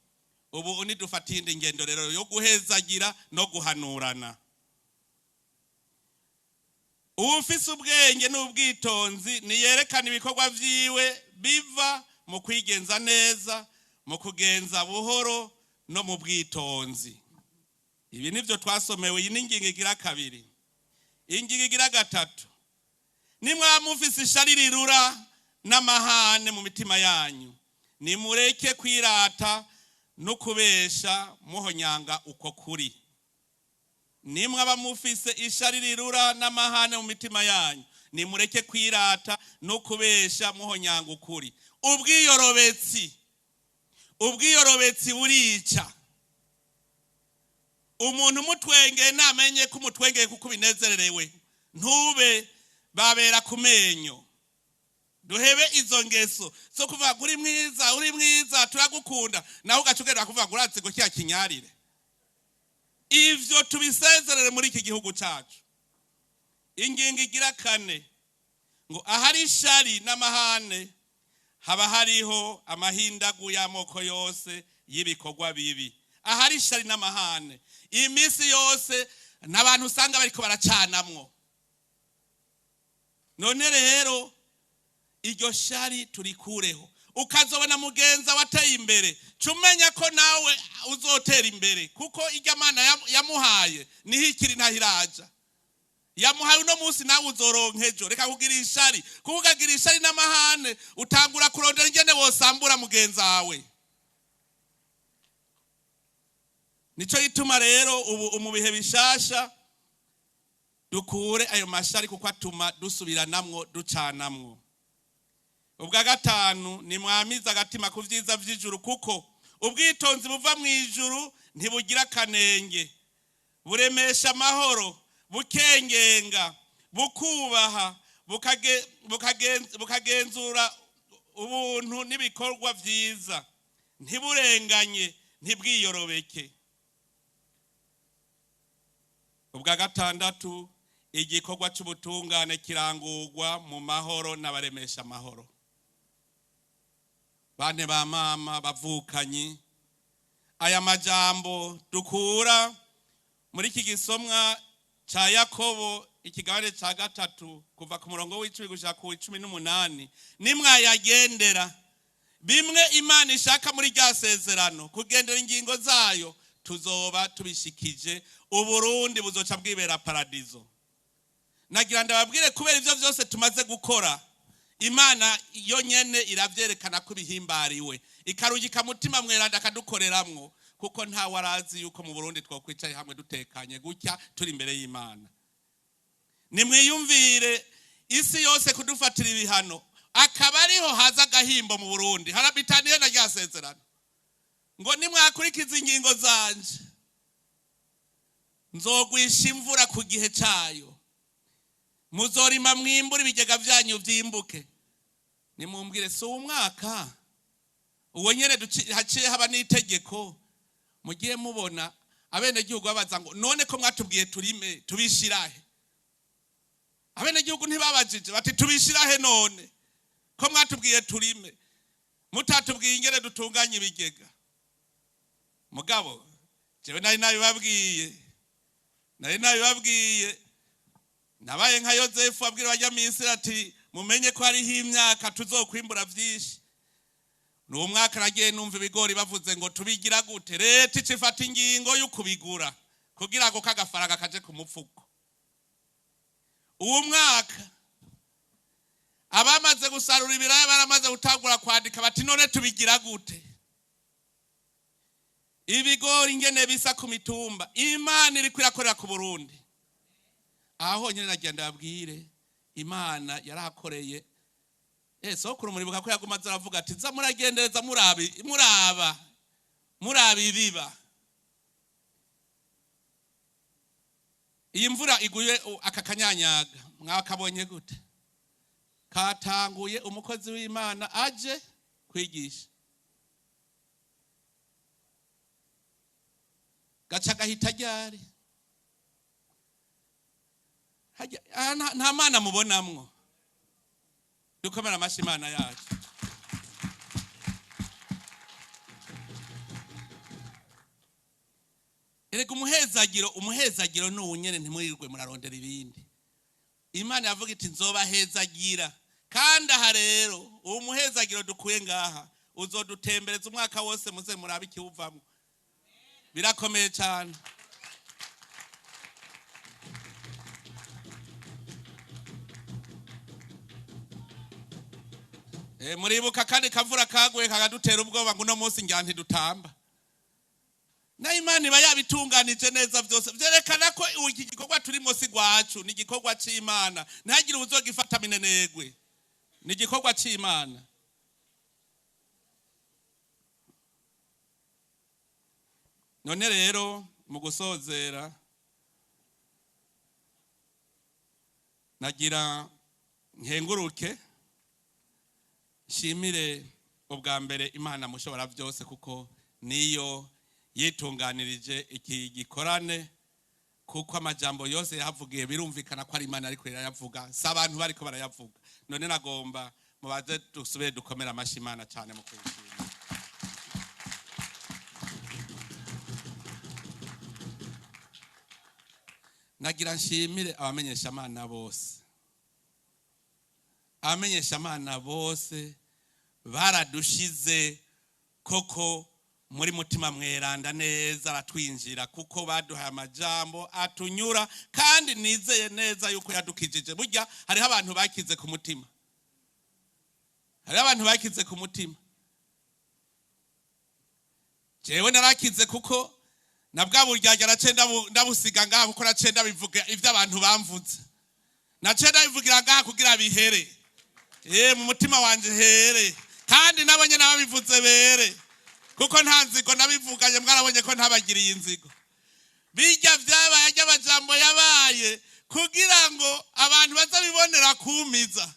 ubu nidufata iyindi ngendo rero yo guhezagira no guhanurana. Uwufise ubwenge n'ubwitonzi niyerekana ibikorwa vyiwe biva mu kwigenza neza, mu kugenza buhoro no mu bwitonzi. Ibi nivyo twasomewe. Iyi ni ingingo igira kabiri. Ingingo igira gatatu: nimwaba mufise ishari rirura n'amahane mu mitima yanyu, nimureke kwirata no kubesha muhonyanga uko kuri. Nimwaba mufise ishari rirura n'amahane mu mitima yanyu, nimureke kwirata no kubesha muhonyanga ukuri. Ubwiyorobetsi, ubwiyorobetsi burica umuntu. Umutwengeye namenye ko umutwengeye kuko ubinezererewe, ntube babera ku menyo. Duhebe izo ngeso zo kuvuga uri mwiza, uri mwiza, turagukunda, nawe ugaca ugenda kuvuga ngo uratse ngo kiya kinyarire. Ivyo tubisezerere muri iki gihugu cacu. Ingingo igira kane ngo ahari ishari n'amahane Haba hariho amahindagu y'amoko yose y'ibikorwa bibi. Ahari ishari n'amahane iminsi yose, n'abantu usanga bariko baracanamwo. None rero iryo shari turikureho. Ukazobona mugenza wateye imbere, cumenya ko nawe uzotera imbere, kuko irya Mana yamuhaye niho ikiri, ntahiraja. Yamuhaye uno munsi, nawe uzoronka ejo. Reka kugira ishari, kuko ukagira ishari n'amahane utangura kurondera ingene wosambura mugenzi wawe. Nico gituma rero ubu mu bihe bishasha dukure ayo mashari, kuko atuma dusubiranamwo, ducanamwo. Ubwa gatanu, ni mwamiza agatima ku vyiza vy'ijuru, kuko ubwitonzi buva mu ijuru ntibugira akanenge, buremesha amahoro, bukengenga, bukubaha, bukagenzura ubuntu n'ibikorwa vyiza, ntiburenganye, ntibwiyorobeke. Ubwa gatandatu, igikorwa cy'ubutungane kirangurwa mu mahoro n'abaremesha amahoro. Bane ba mama, bavukanyi, aya majambo dukura muri iki gisomwa ca Yakobo, ikigabane ca 3, kuva ku murongo w'10 gushika ku 18, nimwayagendera, bimwe Imana ishaka muri rya sezerano, kugendera ingingo zayo, tuzoba tubishikije. Uburundi buzoca bwibera paradizo. Nagira ndababwire, kubera ivyo vyose tumaze gukora, Imana yo nyene iravyerekana ko ibihimbariwe, ikarungika Mutima Mweranda akadukoreramwo, kuko ntawe arazi yuko mu Burundi twokwicaye hamwe dutekanye gutya, turi imbere y'Imana. Nimwiyumvire isi yose kudufatira ibihano, akaba ariho haza agahimbo mu Burundi. Harabitaniye na rya sezerano ngo nimwakurikiza ingingo zanje, nzogwisha imvura ku gihe cayo, muzorima mwimbure, ibigega vyanyu vyimbuke. Nimumbwire, si umwaka uwo nyene haciye haba n'itegeko? Mugiye mubona abenegihugu babaza ngo: "None ko mwatubwiye turime, tubishirahe?" Abenegihugu ntibabajije bati: "Tubishirahe none ko mwatubwiye turime, mutatubwiye ingene dutunganya ibigega?" Mugabo jewe nari nabibabwiye, nari nabibabwiye. Nabaye nka Yozefu abwira abanyamisiri ati: "Mumenye ko hariho imyaka tuzokwimbura vyinshi." Ni uwo mwaka nagiye numva ibigori bavuze ngo: "Tubigira gute?" Leta ica ifata ingingo yo kubigura kugira ngo kagafaranga kaje ku mupfuko. Uwo mwaka abamaze gusarura ibiraya baramaze gutangura kwandika bati: "None tubigira gute?" Ibigori ingene bisa ku mitumba! Imana iriko irakorera ku Burundi. Aho honyine nagira ndababwire, Imana yarahakoreye. Sokuru muribuka ko yaguma aza aravuga ati: "Za muragendereza, muraba, muraba ibiba." Iyi mvura iguye, aka kanyanyaga mwakabonye gute? Katanguye umukozi w'Imana aje kwigisha, gaca gahita ryari? Aha nta mana mubonamwo? Dukomere amashyi Imana yacu. Erega umuhezagiro, umuhezagiro ni uwu nyene, ntimwirirwe murarondera ibindi. Imana yavuga iti: "Nzobahezagira." Kandi aha rero uwo muhezagiro dukuye ngaha uzodutembereza umwaka wose, muze murabe ikiwuvamwo. Birakomeye cyane. Muribuka kandi kavura kaguye kakadutera ubwoba ngo uno munsi njya ntidutamba. Na Imana iba yabitunganije neza byose. Vyerekana ko iki gikorwa turimo si gwacu, ni igikorwa c'Imana. Ntihagire uzogifata minenegwe, ni igikorwa c'Imana. None rero mu gusozera, nagira nkenguruke, nshimire ubwa mbere Imana mushobora byose, kuko niyo yitunganirije iki gikorane, kuko amajambo yose yahavugiye birumvikana ko ari Imana ariko irayavuga, si abantu bariko barayavuga. None nagomba Mubaze dusubire dukomere amashyi Imana cyane mu kuyishima. Nagira nshimire abamenyeshamana bose. Abamenyeshamana bose baradushize koko muri Mutima Mweranda neza, aratwinjira kuko baduhaye amajambo atunyura, kandi nizeye neza yuko yadukijije. Burya hariho abantu bakize ku mutima, hariho abantu bakize ku mutima. Jewe narakize kuko na bwa buryarya naciye ndabusiga ngaha, kuko naciye ndabivuga ivyo abantu bamvuze, naciye ndabivugira ngaha kugira bihere mu mutima wanje here, kandi nabo nyene babivuze bere, kuko nta nzigo nabivuganye. Mwarabonye ko ntabagiriye inzigo. Bijya vyabaye ry'amajambo yabaye kugira ngo abantu bazabibonera kumiza,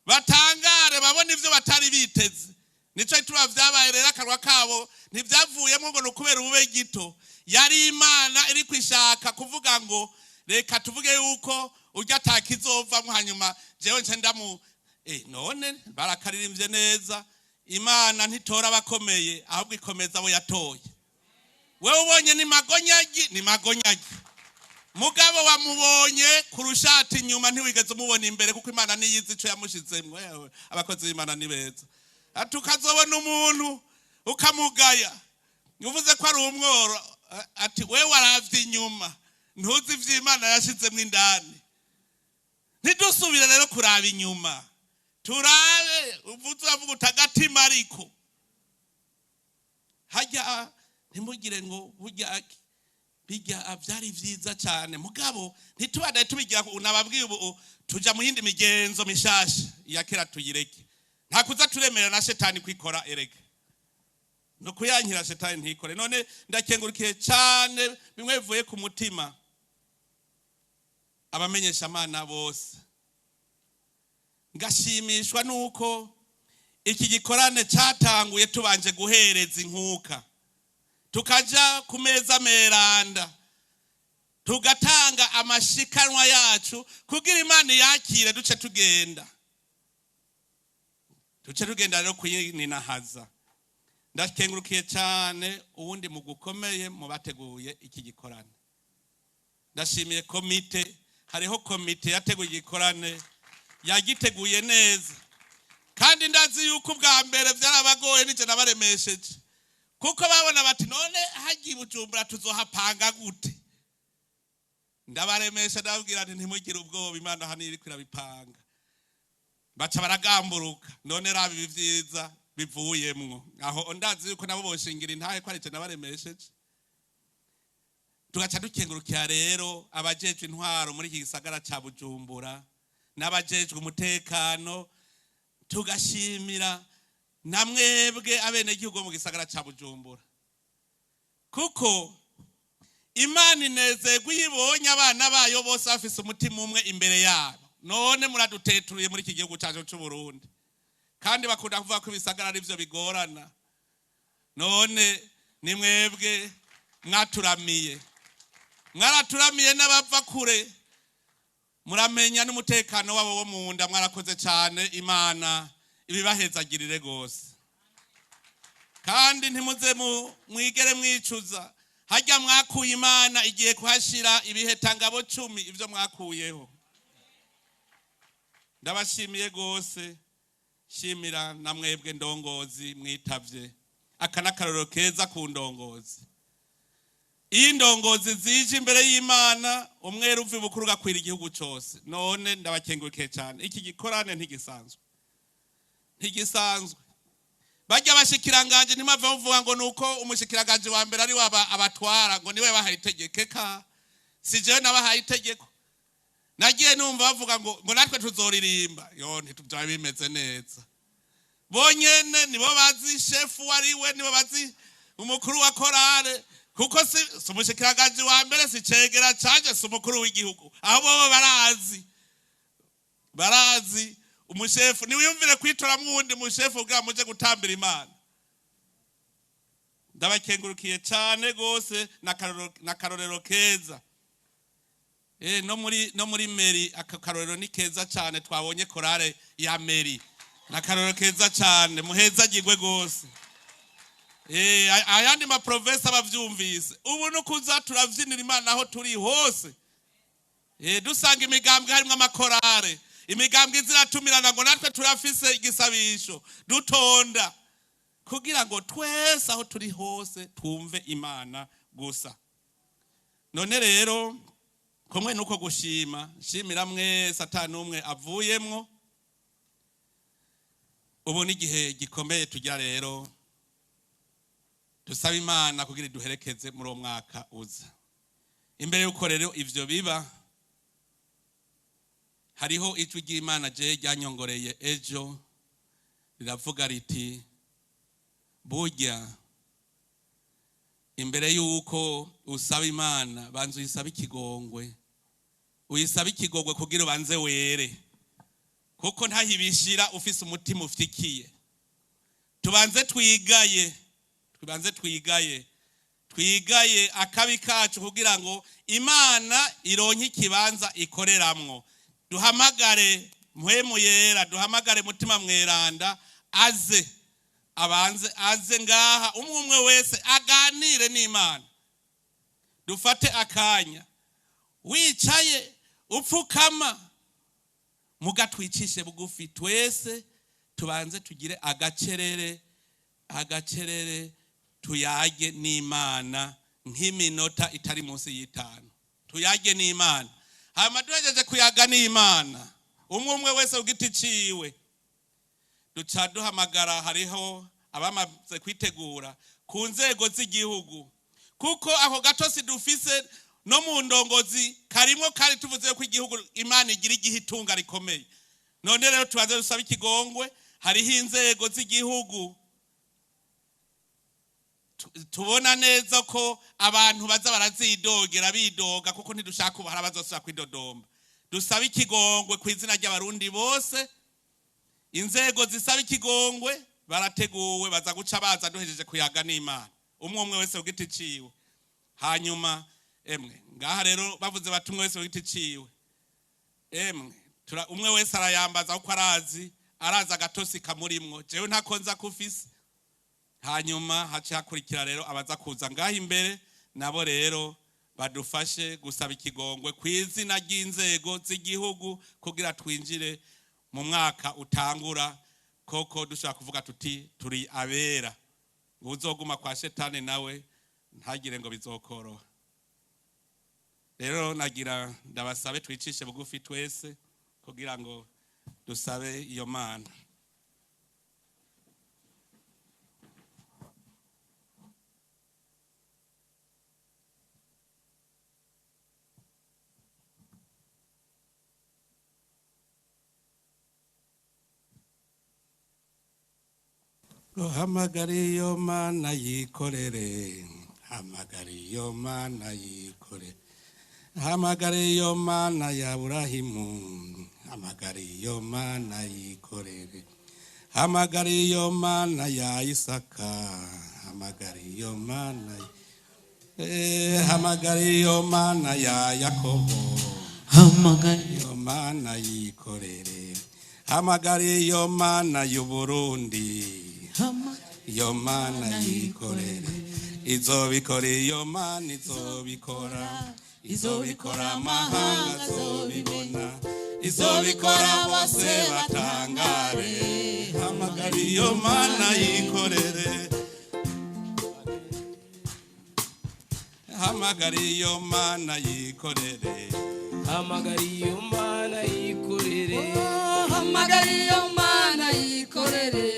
batangare, babone ivyo batari biteze. Nico gituma vyabaye. Rero akanwa kabo ntivyavuyemo ngo ni ukubera ubube gito, yari Imana iri kwishaka kuvuga ngo reka tuvuge yuko urya atakizovamwo, hanyuma jewe nce ndamu. None barakaririmbye neza. Imana ntitora abakomeye, ahubwo ikomeza abo yatoye. Wewe ubonye ni magonyagi, ni magonyagi, mugabo wamubonye kurushati inyuma, ntiwigeze umubona imbere, kuko Imana niyizi ico yamushizemwo. Ewe, abakozi b'Imana ni beza. Ati ukazobona umuntu ukamugaya uvuze ko ari umworo, ati we waravye inyuma, ntuzi ivy'Imana yashizemwo indani. Ntidusubire rero kuraba inyuma, turabe uvuze uravuga utagatima. Ariko hajya ntimugire ngo burya bijya byari vyiza cyane, mugabo ntitubadaye tubigira. Nababwiye ubu tuja mu yindi migenzo mishasha, iya kera tuyireke. Nta kuza turemera na shetani kwikora, erega no kuyankira shetani ntikore. None ndakengurukiye cyane bimwe bivuye ku mutima abamenyeshamana bose, ngashimishwa nuko iki gikorane cyatanguye tubanje guhereza inkuka, tukaja ku meza meranda, tugatanga amashikanwa yacu kugira Imana yakire, duce tugenda rero kuyininahaza. Ndakengurukiye cyane uwundi mu gukomeye mu bateguye iki gikorane. Ndashimiye komite, hariho komite yateguye igikorane, yagiteguye neza, kandi ndazi yuko ubwa mbere byarabagoye, nije nabaremesheje, kuko babona bati none hagiye Bujumbura tuzohapanga gute? Ndabaremesha, ndababwira nti ntimugire ubwoba, Imana hano iriko irabipanga. Baca baragamburuka. None raba ibi vyiza bivuyemwo aho, ndazi yuko nabo boshingira intahe ko arije nabaremesheje. Tugaca dukengurukira rero abajejwe intwaro muri iki gisagara ca Bujumbura n'abajejwe umutekano, tugashimira na mwebwe abenegihugu bo mu gisagara ca Bujumbura, kuko Imana inezerwa iyo ibonye abana bayo bose bafise umutima umwe imbere yabo. None muraduteturiye muri iki gihugu cyacu c'u Burundi, kandi bakunda kuvuga ko ibisagara arivyo bigorana. None ni mwebwe mwaturamiye, mwaraturamiye n'abava kure, muramenya n'umutekano wabo wo mu nda. Mwarakoze cyane, Imana ibibahezagirire rwose, kandi ntimuze mwigere mwicuza. Hajya mwakuye Imana igiye kuhashira ibihetangabo 10 ibyo mwakuyeho. Ndabashimiye rwose, shimira na mwebwe ndongozi mwitavye. Aka n'akarorero keza ku ndongozi. Iyo indongozi zije imbere y'Imana, umwera uva ibukuru ugakwira igihugu cyose. None ndabakengurukiye cyane. Iki gikorane ntigisanzwe, ntigisanzwe. Bajya abashikiranganje, ntimave muvuga ngo nuko umushikiranganje wa mbere ari we abatwara, ngo niwe bahaye itegeko. Eka, si jewe nabahaye itegeko. Nagiye numva bavuga ngo natwe tuzoririmba. Yo, ntitubyaba bimeze neza. Bonyene nibo bazi shefu wari we, nibo bazi umukuru wa korale, kuko si umushikiranganje wa mbere, si cegera canje, si umukuru w'igihugu. Aho bobo barazi umushefu. Niwiyumvire kwitoramwo uwundi mushefu kugira muje gutambira Imana. Ndabakengurukiye cyane gose n'akarorero keza. No muri mairie aka karorero ni keza cyane. Twabonye korale ya mairie. Ni akarorero keza cyane, muhezagirwe rwose. Ayandi ma provinces abavyumvise, ubu ni ukuza turavyinira Imana aho turi hose. Dusanga imigambwe harimwo amakorale, imigambwe iziratumirana ngo natwe turafise igisabisho, dutonda kugira ngo twese aho turi hose twumve Imana gusa. None rero, kumwe nuko gushima, nshimira mwese ata n'umwe avuyemwo. Ubu ni igihe gikomeye tujya rero dusaba Imana kugira iduherekeze muri uwo mwaka uza. Imbere y'uko rero ivyo biba, hariho ijwi ry'Imana je ryanyongoreye ejo, riravuga riti: "Burya imbere y'uko usaba Imana, banza uyisaba ikigongwe, uyisaba ikigongwe kugira ubanze were, kuko ntahibishira ufise umutima ufyikiye." Tubanze twigaye, tubanze twigaye, twigaye akabi kacu kugira ngo Imana ironke ikibanza ikoreramwo. Duhamagare Mpwemu Yera, duhamagare Mutima Mweranda aze, abanze aze ngaha, umwe umwe wese aganire n'Imana. Dufate akanya, wicaye, upfukama, muga twicishe bugufi twese, tubanze tugire agacerere, agacerere, tuyage n'Imana nk'iminota itari munsi y'itanu, tuyage n'Imana. Hanyuma duhejeje kuyaga n'Imana, umwe umwe wese ku giti ciwe, duca duhamagara, hariho abamaze kwitegura ku nzego z'igihugu, kuko ako gatosi dufise no mu ndongozi karimwo. Kari tuvuze ko igihugu Imana igira igihe itunga rikomeye. None rero tubanze dusaba ikigongwe. Hariho inzego z'igihugu tubona neza ko abantu baza barazidogera, bidoga, kuko ntidushaka ubu hari abazosubira kwidodomba. Dusaba ikigongwe ku izina ry'Abarundi bose. Inzego zisaba ikigongwe barateguwe, baza guca baza duhejeje kuyaga n'Imana, umwe umwe wese ku giti ciwe. Hanyuma emwe ngaha rero bavuze bati umwe wese ku giti ciwe, emwe umwe wese arayambaza kuko arazi, arazi agatosi kamurimwo. Jewe ntako nza kufise. Hanyuma haca hakurikira rero abaza kuza ngaha imbere, nabo rero badufashe gusaba ikigongwe ku izina ry'inzego z'igihugu, kugira twinjire mu mwaka utangura koko dushobora kuvuga tuti turi abera. Uzoguma kwa shetani nawe ntagire ngo bizokoroha. Rero nagira ndabasabe twicishe bugufi twese kugira ngo dusabe iyo Mana. Hamagara iyo Mana yikorere, hamagara iyo Mana yikorere, hamagara iyo Mana ya Burahimu, hamagara iyo Mana yikorere, hamagara iyo Mana ya Isaka, hamagara iyo Mana, hamagara iyo Mana ya Yakobo. Hamagara. Iyo Mana yikorere, hamagara iyo Mana y'Uburundi, iyo Mana yikorere. Izobikora iyo Mana, izobikora, izobikora, amahanga azobibona, izobikora bose batangare. Hamagara iyo Mana yikorere, hamagara iyo Mana yikorere. Hamagara iyo Mana yikorere. Hamagara iyo Mana yikorere.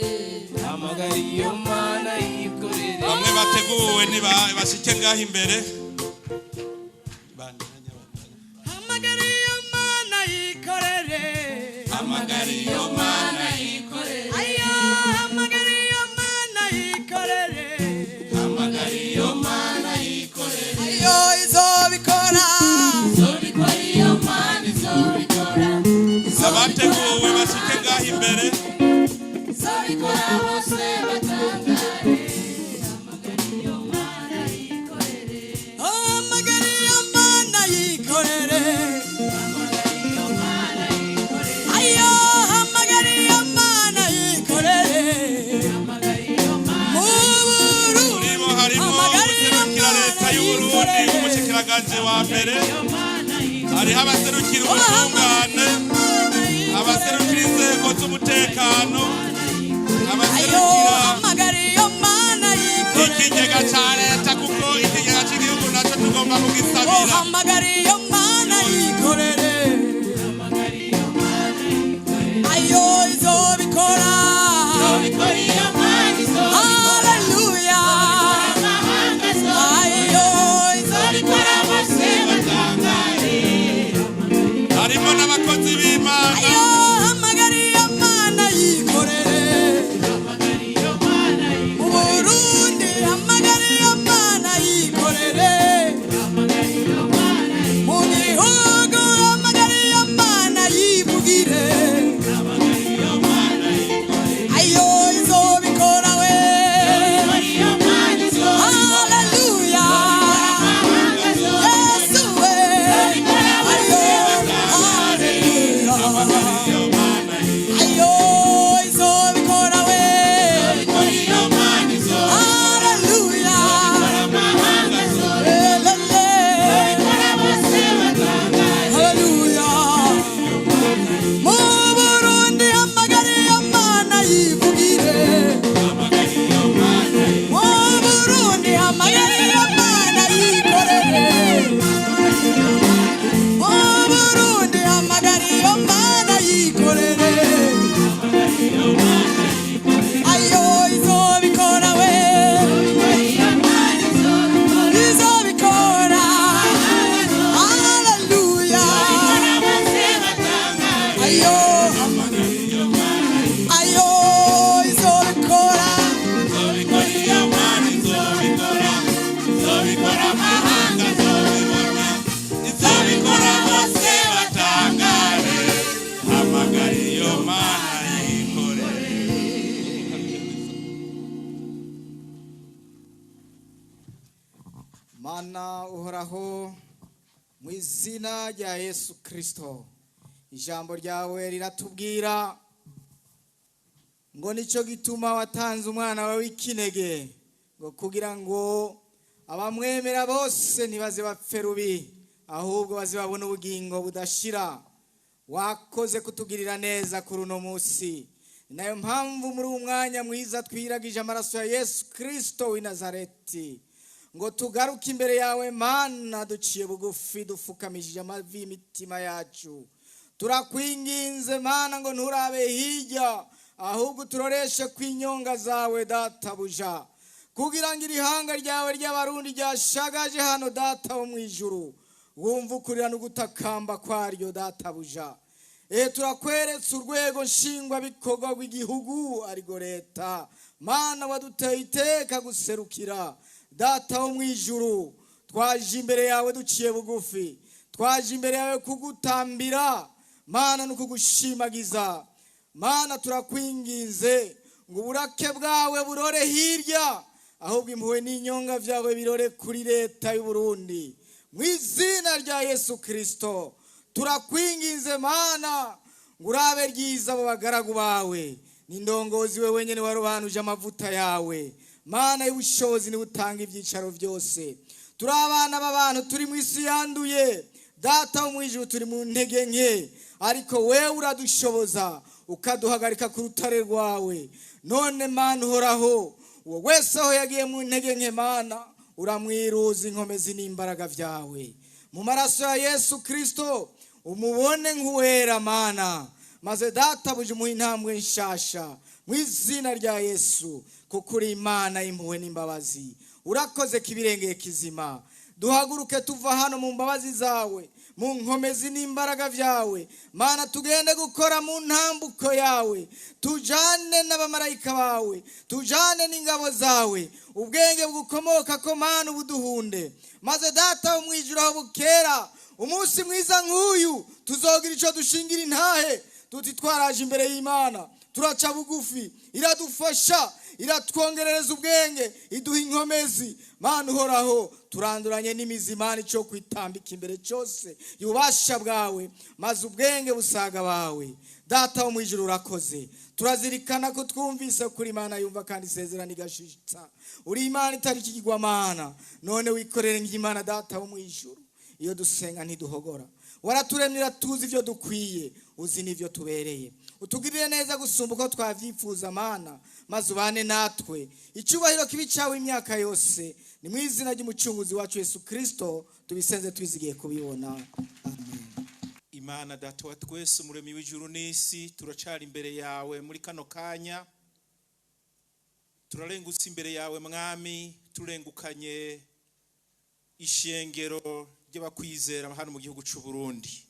Hamagara iyo Mana yikorere. Bamwe bateguwe niba bashike ngaho imbere. Hamagara iyo Mana yikorere. Hamagara iyo Mana yikorere. Ayo, hamagara iyo Mana yikorere. Hamagara iyo Mana yikorere. Ayo, izobikora. Izobikora iyo Mana, izobikora. Abateguwe bashike ngaho imbere. Izobikora bose batangare. Hamagara iyo Mana yikorere. Burundi, umushikiranganje wa mbere, hariho abaserukira ubutungane, abaserukira inzego z'umutekano, Ayo abaserukira hamagara iyo mana yikorere. ikigega ca leta, kuko ikigega c'igihugu naco tugomba Oh, kugisabira. hamagara iyo mana yikorere. Ayo, izobikora. Haleluya. Ayo, izobikora. Harimo n'abakozi b'Imana. Ayo, hamagara iyo mana yikorere. Mu Burundi, hamagara iyo mana yikorere. Mu gihugu, hamagara iyo mana yivugire. Ayo, izobikora we. Haleluya. Yesu we. Ayo, haleluya. Ayo, izobikora we. Haleluya. Elele. Haleluya. Mu Burundi, hamagara iyo mana yivugire. Mu Burundi, hamagara iyo mana yikorere. Mu Burundi, hamagara iyo mana yikorere. Ayo, izobikora we. Izobikora. Haleluya. Ayo, ayo, izobikora. Izobikora iyo Mana, izobikora, izobikora, amahanga azobibona, izobikora bose batangare. Hamagara iyo Mana yikorere. Mana uhoraho, mu izina rya Yesu Kirisito, ijambo ryawe riratubwira ngo nicyo gituma watanze umwana wawe w'ikinege, ngo kugira ngo abamwemera bose ntibaze bapfe rubi, ahubwo baze babone ubugingo budashira. Wakoze kutugirira neza kuri uno munsi. Ni nayo mpamvu muri uwo mwanya mwiza twiragije amaraso ya Yesu Kirisito w'i Nazareti, ngo tugaruke imbere yawe Mana, duciye bugufi, dufukamishije amavi y'imitima yacu. Turakwinginze Mana ngo nturabe hirya, ahubwo turoreshe ku inyonga zawe databuja, kugira ngo iri hanga ryawe ry'Abarundi ryashagaje hano, Data wo mu ijuru, wumva ukurira no gutakamba kwaryo databuja. Turakweretse urwego nshingwabikorwa rw'igihugu, ariko leta, Mana waduteye iteka guserukira. Data wo mu ijuru, twaje imbere yawe duciye bugufi, twaje imbere yawe kugutambira Mana no kugushimagiza. Mana, turakwinginze ngo uburake bwawe burore hirya, ahubwo impuhwe n'inyonga byawe birore kuri leta y'u Burundi. Mu izina rya Yesu Kirisito, turakwinginze Mana ngo urabe ryiza abo bagaragu bawe n'indongozi we wenyine warobanuje amavuta yawe. Mana y'ubushobozi, niwe utanga ibyicaro byose. Turi abana b'abantu, turi mu isi yanduye. Data wo mu ijuru, turi mu ntege nke, ariko wewe uradushoboza, ukaduhagarika ku rutare rwawe. None Mana uhoraho, uwo wese aho yagiye mu ntege nke, Mana, uramwiruza inkomezi n'imbaraga byawe. Mu maraso ya Yesu Kirisito umubone nk'uwera Mana, maze databuja umuha intambwe nshasha mu izina rya Yesu, kuko uri Imana y'impuhwe n'imbabazi. Urakoze kibirengeye kizima. Duhaguruke tuva hano mu mbabazi zawe, mu nkomezi n'imbaraga byawe Mana, tugende gukora mu ntambuko yawe, tujane n'abamarayika bawe, tujane n'ingabo zawe. Ubwenge bugukomoka ko Mana ubuduhunde, maze Data wo mu ijuru, aho bukera umunsi mwiza nk'uyu tuzogira icyo dushingira intahe tuti: twaraje imbere y'Imana, turaca bugufi, iradufasha. Iratwongerereza ubwenge, iduha inkomezi. Mana uhoraho, turanduranye n'imizi, Imana, icyo kwitambika imbere cyose ububasha bwawe, maze ubwenge busaga bawe. Data wo mu ijuru, urakoze. Turazirikana ko twumvise kuri Imana yumva kandi isezerano igashitsa. Uri Imana itari ikigirwamana. None wikorere nk'Imana, Data wo mu ijuru. Iyo dusenga ntiduhogora. Waraturemye, uratuzi ibyo dukwiye, uzi n'ibyo tubereye. Utugirire neza gusumba uko twabyifuza, Mana, maze ubane natwe. Icyubahiro kibi cyawe imyaka yose. Ni mu izina ry'Umucunguzi wacu Yesu Kirisito tubisenze twizigiye kubibona. Amen. Imana Data wa twese, Umuremyi w'ijuru n'isi, turacari imbere yawe muri kano kanya. Turarengutse imbere yawe, Mwami, turengukanye ishengero ry'abakwizera hano mu gihugu cy'u Burundi.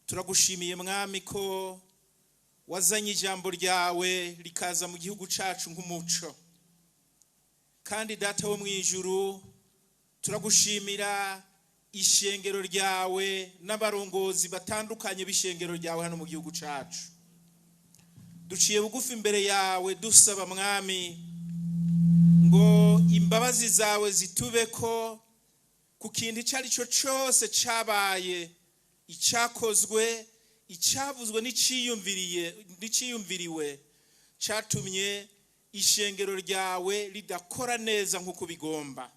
Turagushimiye, Mwami, ko wazanye ijambo ryawe rikaza mu gihugu cyacu nk'umuco. Kandi Data wo mu ijuru, turagushimira ishengero ryawe n'abarongozi batandukanye b'ishengero ryawe hano mu gihugu cyacu. Duciye bugufi imbere yawe dusaba, Mwami, ngo imbabazi zawe zitube ko ku kintu icyo ari cyo cyose cyabaye, icyakozwe, icyavuzwe n'iciyumviriwe cyatumye ishengero ryawe ridakora neza nk'uko bigomba.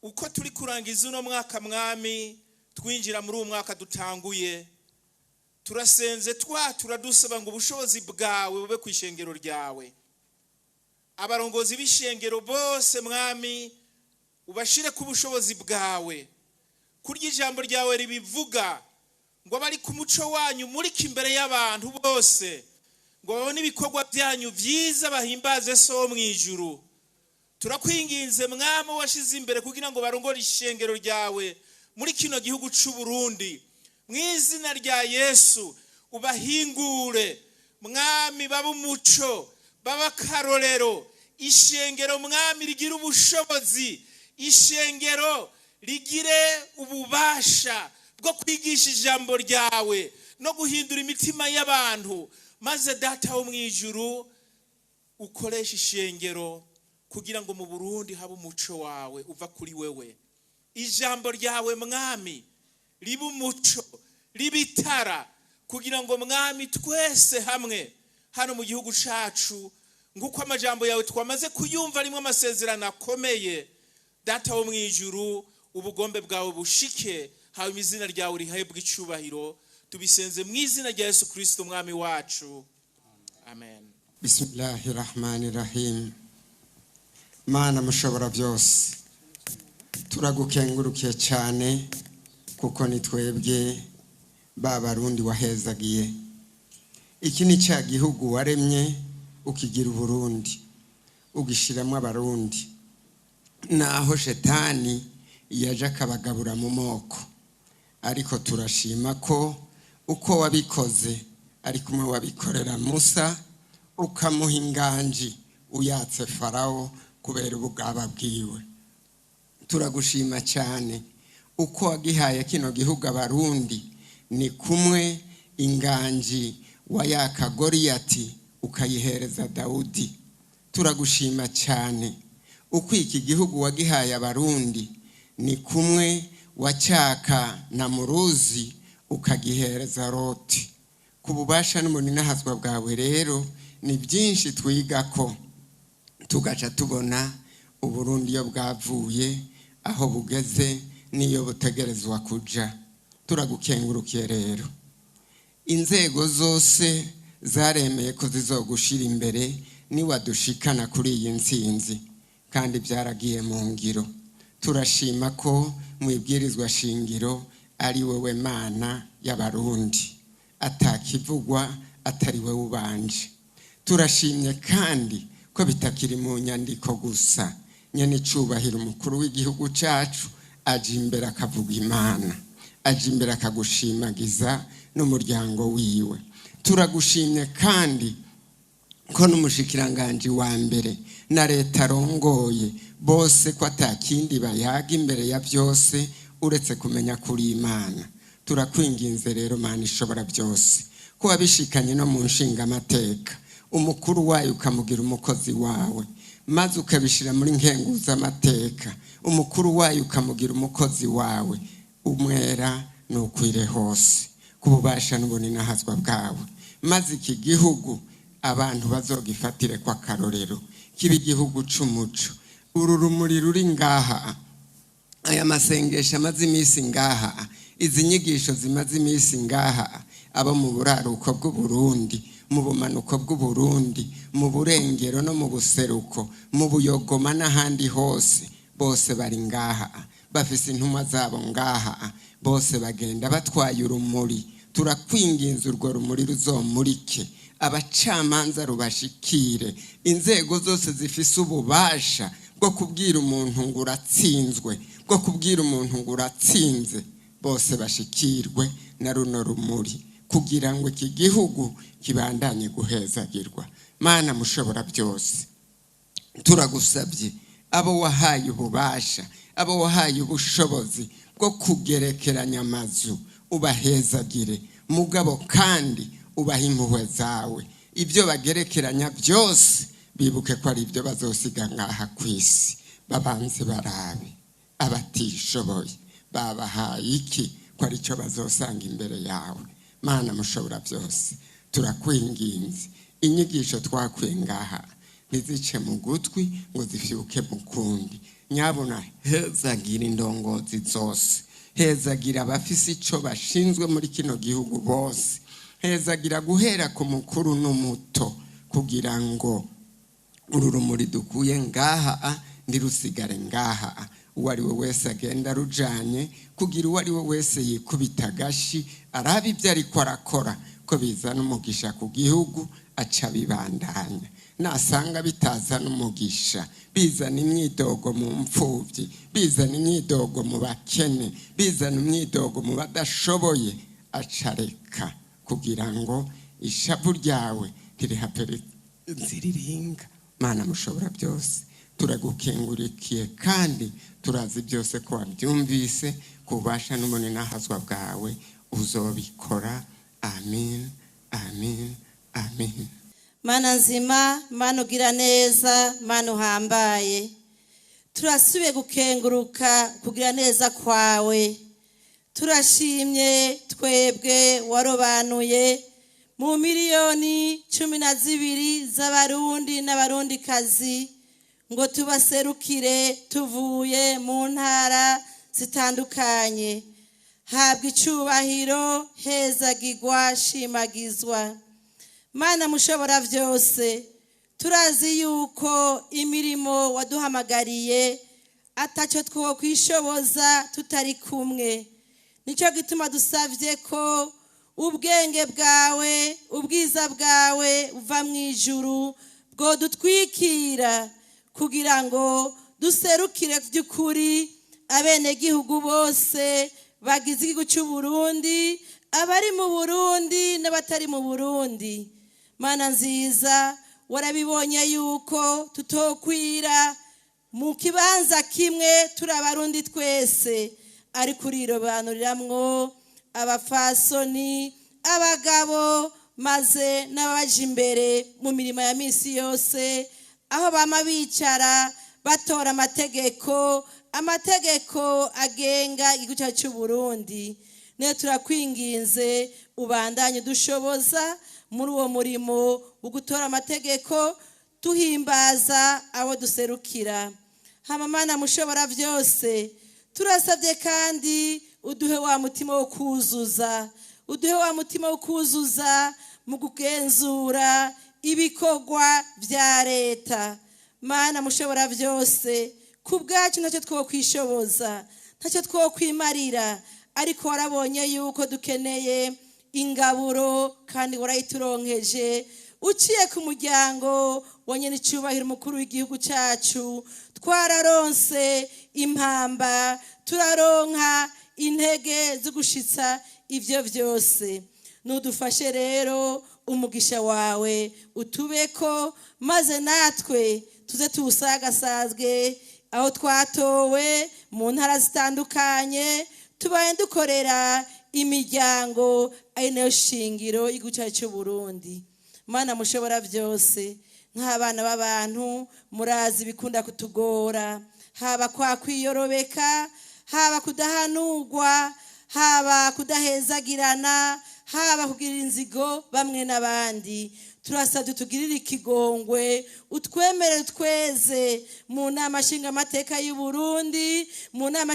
Uko turi kurangiza uno mwaka, Mwami, twinjira muri uwo mwaka dutanguye, turasenze twatura dusaba ngo ubushobozi bwawe bube ku ishengero ryawe. Abarongozi b'ishengero bose, Mwami, ubashire ku bushobozi bwawe, kurya ijambo ryawe ribivuga ngo abari ku muco wanyu murike imbere y'abantu bose, ngo babone ibikorwa byanyu byiza bahimbaze So wo mu ijuru. Turakwinginze, Mwami, washize imbere kugira ngo barongore ishengero ryawe muri kino gihugu cy'u Burundi, mu izina rya Yesu ubahingure, Mwami, babe umuco, babe akarorero. Ishengero, Mwami, rigira ubushobozi, ishengero rigire ububasha bwo kwigisha ijambo ryawe no guhindura imitima y'abantu. Maze Data wo mu ijuru, ukoresha ishengero kugira ngo mu Burundi habe umuco wawe uva kuri wewe. Ijambo ryawe, Mwami, ribe umuco, ribe itara, kugira ngo, Mwami, twese hamwe hano mu gihugu cacu, nk'uko amajambo yawe twamaze kuyumva arimo amasezerano akomeye, Data wo mu ijuru, ubugombe bwawe bushike, hanyuma izina ryawe rihebwe icubahiro. Tubisenze mu izina rya Yesu Kristo Umwami wacu. Amen. Bismillahi rahmani rahim. Mana mushobora byose, turagukengurukiye cyane kuko ni twebwe ba Barundi wahezagiye. Iki ni cya gihugu waremye ukigira Uburundi, ugishyiramo Abarundi, naho shetani yaje akabagabura mu moko. Ariko turashima ko uko wabikoze ari kumwe wabikorera Musa, ukamuha inganji uyatse Farawo kubera ubugaba bwiwe. Turagushima cyane uko wagihaye kino gihugu Abarundi, ni kumwe inganji wayaka Goriyati ukayihereza Dawudi. Turagushima cyane uko iki gihugu wagihaye Abarundi, ni kumwe wacyaka na muruzi ukagihereza Loti. Ku bubasha n'ubuninahazwa bwawe rero, ni byinshi twiga ko tugaca tubona Uburundi iyo bwavuye, aho bugeze n'iyo butegerezwa kuja. Turagukengurukiye rero. Inzego zose zaremeye ko zizogushira imbere niwadushikana kuri iyi ntsinzi, kandi byaragiye mu ngiro. Turashima ko mu ibwirizwa shingiro ari wowe Mana y'Abarundi, atakivugwa atari wowe ubanje. Turashimye kandi ko bitakiri mu nyandiko gusa, nyene icubahiro umukuru w'igihugu cacu aje imbere akavuga Imana, aje imbere akagushimagiza n'umuryango wiwe. Turagushimye kandi ko n'umushikiranganji wa mbere na leta arongoye bose ko atakindi bayaga imbere ya byose uretse kumenya kuri Imana. Turakwinginze rero, Mana ishobora byose, ko wabishikanye no mu nshingamateka. Umukuru wayo ukamugira umukozi wawe, maze ukabishyira muri nkenguzamateka, umukuru wayo ukamugira umukozi wawe. Umwera nukwire hose ku bubasha n'ubuninahazwa bwawe, maze iki gihugu abantu bazogifatire kw'akarorero, kiba igihugu c'umuco. Uru rumuri ruri ngaha, aya masengesho amaze iminsi ngaha, izi nyigisho zimaze iminsi ngaha, abo mu buraruko bw'Uburundi, mu bumanuko bw'Uburundi, mu burengero no mu buseruko, mu Buyogoma n'ahandi hose, bose bari ngaha, bafise intumwa zabo ngaha, bose bagenda batwaye urumuri. Turakwinginze, urwo rumuri ruzomurike abacamanza, rubashikire inzego zose zifise ububasha bwo kubwira umuntu ngo uratsinzwe, bwo kubwira umuntu ngo uratsinze. Bose bashikirwe na runo rumuri kugira ngo iki gihugu kibandanye guhezagirwa. Mana mushobora byose, turagusabye, abo wahaye ububasha, abo wahaye ubushobozi bwo kugerekeranya amazu, ubahezagire, mugabo kandi ubahe impuhwe zawe. Ibyo bagerekeranya byose, bibuke ko ari ibyo bazosiga ngaha ku isi. Babanze barabe abatishoboye babahaye iki, ko aricyo bazosanga imbere yawe. Mana mushobora byose, turakwinginze, inyigisho twakuye ngaha ntizice mu gutwi ngo zifyuke mu kundi. Nyabuna hezagira indongozi zose, hezagira abafise ico bashinzwe muri kino gihugu bose, hezagira guhera ku mukuru n'umuto, kugira ngo uru rumuri dukuye ngaha ntirusigare ngaha. Uwo ari we wese agenda rujanye, kugira uwo ari we wese yikubita agashi, arabe ibyo ariko arakora ko bizana umugisha ku gihugu, aca bibandanya. Nasanga bitazana umugisha, bizana imyidogo mu mfubyi, bizana imyidogo mu bakene, bizana imyidogo mu badashoboye, aca areka, kugira ngo ishavu ryawe ntirihave nziriringa. Mana mushobora byose, turagukengurikiye kandi turazi byose ko wabyumvise. Ku bubasha n'ubuninahazwa bwawe uzobikora. Amin, amin, amin. Mana nzima, Mana ugira neza, Mana uhambaye, turasubiye gukenguruka kugira neza kwawe. Turashimye twebwe warobanuye mu miliyoni 12 z'Abarundi n'Abarundikazi ngo tubaserukire tuvuye mu ntara zitandukanye. Habwa icubahiro, hezagirwa, shimagizwa. Mana mushobora byose, turazi yuko imirimo waduhamagariye atacyo twokwishoboza tutari kumwe. Nicyo gituma dusabye ko ubwenge bwawe, ubwiza bwawe buva mu ijuru bwodutwikira, kugira ngo duserukire by'ukuri abenegihugu bose bagize igihugu cy'u Burundi, abari mu Burundi n'abatari mu Burundi. Mana nziza, warabibonye yuko tutokwira mu kibanza kimwe turi Abarundi twese, ariko urirobanuriramwo abafasoni, abagabo, maze n'ababaje imbere mu mirimo ya minsi yose, aho bama bicara batora amategeko, amategeko agenga igihugu cyacu cy'u Burundi. Niyo turakwinginze, ubandanye dushoboza muri uwo murimo wo gutora amategeko, tuhimbaza abo duserukira. Hamamana mushobora byose, turasabye kandi uduhe wa mutima wo kuzuza, uduhe wa mutima wo kuzuza mu kugenzura ibikorwa bya leta. Mana mushobora byose, ku bwacu ntacyo twokwishoboza, ntacyo twokwimarira, ariko warabonye yuko dukeneye ingaburo kandi warayituronkeje uciye ku muryango wa nyenicubahiro umukuru w'igihugu cyacu. Twararonse impamba, turaronka intege zo gushitsa ibyo byose. Nudufashe rero, umugisha wawe utubeko, maze natwe tuze tuwusagasazwe aho twatowe mu ntara zitandukanye, tubaye dukorera imiryango ari nayo shingiro y'igihugu cyacu cy'u Burundi. Mana mushobora byose, nk'abana b'abantu murazi bikunda kutugora, haba kwa kwiyorobeka, haba kudahanurwa, haba kudahezagirana, haba kugira inzigo bamwe n'abandi. Turasabye utugirire ikigongwe, utwemere tweze mu nama nshingamateka y'u Burundi, mu nama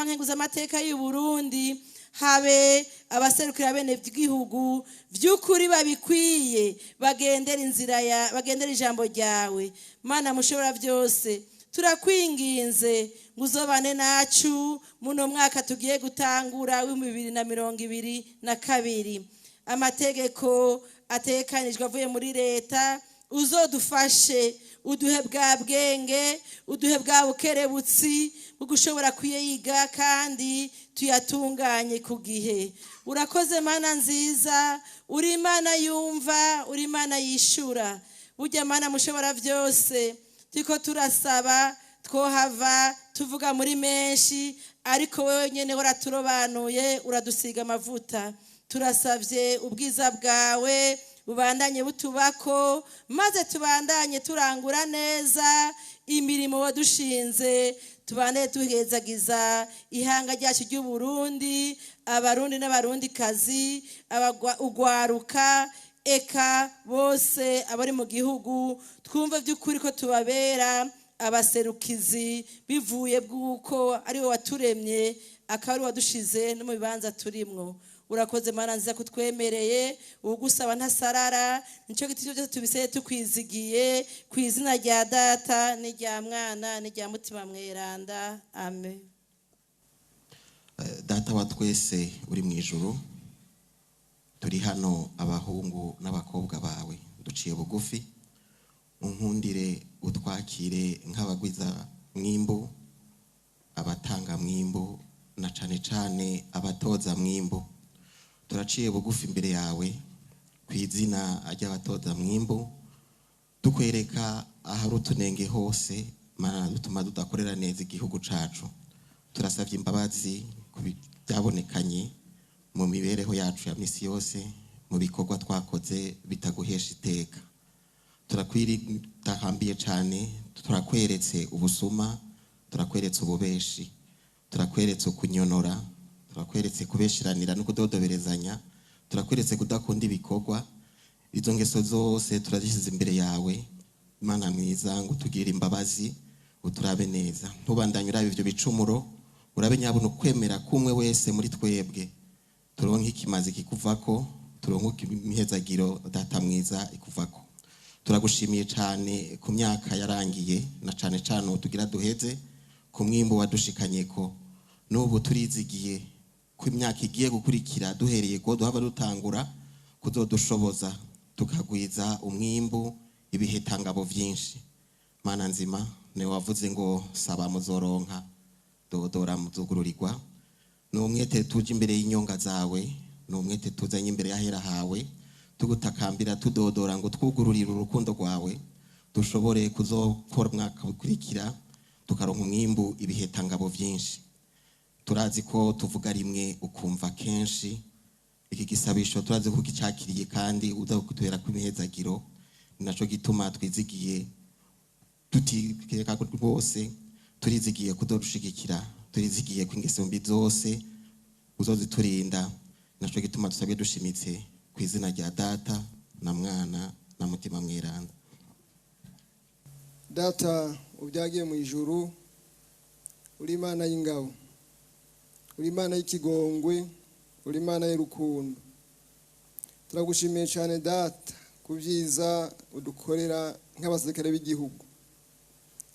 nkenguzamateka y'u Burundi, habe abaserukira bene bw'igihugu by'ukuri babikwiye, bagendera inzira ya bagendera ijambo ryawe. Mana mushobora byose, turakwinginze ngo uzobane nacu muno mwaka tugiye gutangura w'2022. Amategeko atekanijwe avuye muri leta, uzodufashe, uduhe bwa bwenge, uduhe bwa bukerebutsi bwo gushobora kuyiga kandi tuyatunganye ku gihe. Urakoze Mana nziza, uri Imana yumva, uri Imana yishura. Burya Mana mushobora byose, turiko turasaba, twohava tuvuga muri menshi, ariko wewe nyene waraturobanuye, uradusiga amavuta. Turasabye ubwiza bwawe bubandanye butubako, maze tubandanye turangura neza imirimo wadushinze, tubandanye tuhezagiza ihanga ryacu ry'u Burundi, Abarundi n'Abarundikazi, ugwaruka, eka bose abari mu gihugu, twumva by'ukuri ko tubabera abaserukizi bivuye bw'uko ari we waturemye, akaba ari we wadushize no mu bibanza turimwo. Urakoze Mana nziza kutwemereye, ugusaba ntasarara. Nicyo giti cyose tubiseye tukwizigiye, ku izina rya Data n'irya Mwana n'irya Mutima Mweranda, amen. Data wa twese uri mu ijuru, turi hano abahungu n'abakobwa bawe, duciye bugufi, unkundire utwakire nk'abagwiza mwimbu, abatanga mwimbu, na cane cane abatoza mwimbu. Turaciye bugufi imbere yawe ku izina ry'abatoza mwimbu, tukwereka ahari utunenge hose, Mana, dutuma tudakorera neza igihugu cacu. Turasavye imbabazi ku byabonekanye mu mibereho yacu ya misi yose, mu bikorwa twakoze bitaguhesha iteka. Turakwitahambiye cane, turakweretse ubusuma, turakweretse ububeshi, turakweretse ukunyonora, turakweretse kubeshiranira no kudodoberezanya, turakweretse kudakunda ibikorwa. Izo ngeso zose turazishyize imbere yawe, Imana mwiza, ngo utugire imbabazi, uturabe neza. Ntubandanye urabe ivyo bicumuro, urabe nyabona ukwemera kumwe wese muri twebwe, turonke ikimazi kikuvako, turonke imihezagiro Data mwiza ikuvako. Turagushimiye cane ku myaka yarangiye, na cane cane ubu tugira duheze, ku mwimbu wadushikanyeko. N'ubu turizigiye ko imyaka igiye gukurikira, duhereye ko duhava dutangura, kuzodushoboza tukagwiza umwimbu ibihetangabo vyinshi. Mana nzima, niwe wavuze ngo saba muzoronka, dodora muzugururirwa. Ni umwete tuje imbere y'inyonga zawe, ni umwete tuzanye imbere y'ahera hawe, tugutakambira tudodora ngo twugururire urukundo rwawe, dushobore kuzokora umwaka ukurikira tukaronka umwimbu ibihetangabo vyinshi. Turazi ko tuvuga rimwe ukumva kenshi. Iki gisabisho turazi ko gicakiriye kandi uza kutubera kw'imihezagiro. Ni naco gituma twizigiye tutikeka rwose, turizigiye kuzodushigikira, turizigiye ko ingeso mbi zose uzoziturinda. Naco gituma dusabye dushimitse ku izina rya Data na Mwana na Mutima Mweranda. Data ubyagiye mu ijuru, uri Imana y'ingabo, uri Imana y'ikigongwe, uri Imana y'urukundo. Turagushimiye cyane Data ku byiza udukorera nk'abasirikare b'igihugu.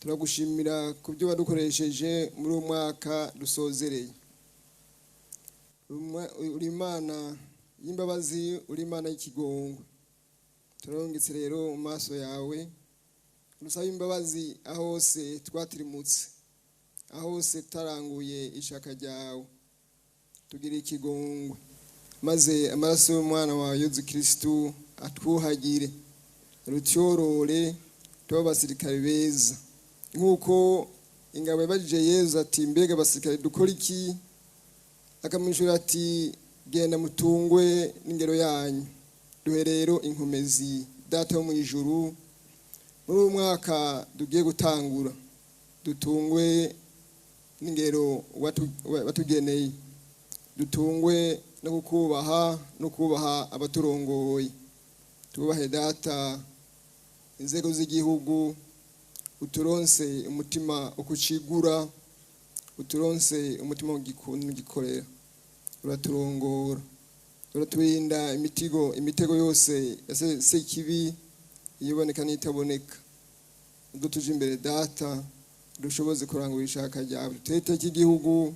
Turagushimira ku byo wadukoresheje muri uyu mwaka dusozereye. Uri Imana y'imbabazi, uri Imana y'ikigongwe. Turarungitse rero mu maso yawe, dusaba imbabazi aho hose twatirimutse, aho hose tutaranguye ishaka ryawe. Tugira ikigongwe, maze amaraso y'umwana wawe Yezu Kristu atwuhagire, rutyorore, tube abasirikare beza. Nk'uko ingabo yabajije Yezu ati mbega abasirikare dukora iki, akamwishyura ati genda mutungwe n'ingero yanyu. Duhe rero inkomezi, Data wo mu ijuru, muri uyu mwaka tugiye gutangura, dutungwe n'ingero watugeneye, dutungwe no kukubaha no kubaha abaturongoye. Tubahe, Data, inzego z'igihugu, uturonse umutima ukucigura, uturonse umutima w'ugikorera. Uraturongora, uraturinda imitego yose ya sekibi, iyiboneka n'itaboneka. Ubwo tuje imbere, Data, dushoboze kurangura ishaka ryawe, dutete cy'igihugu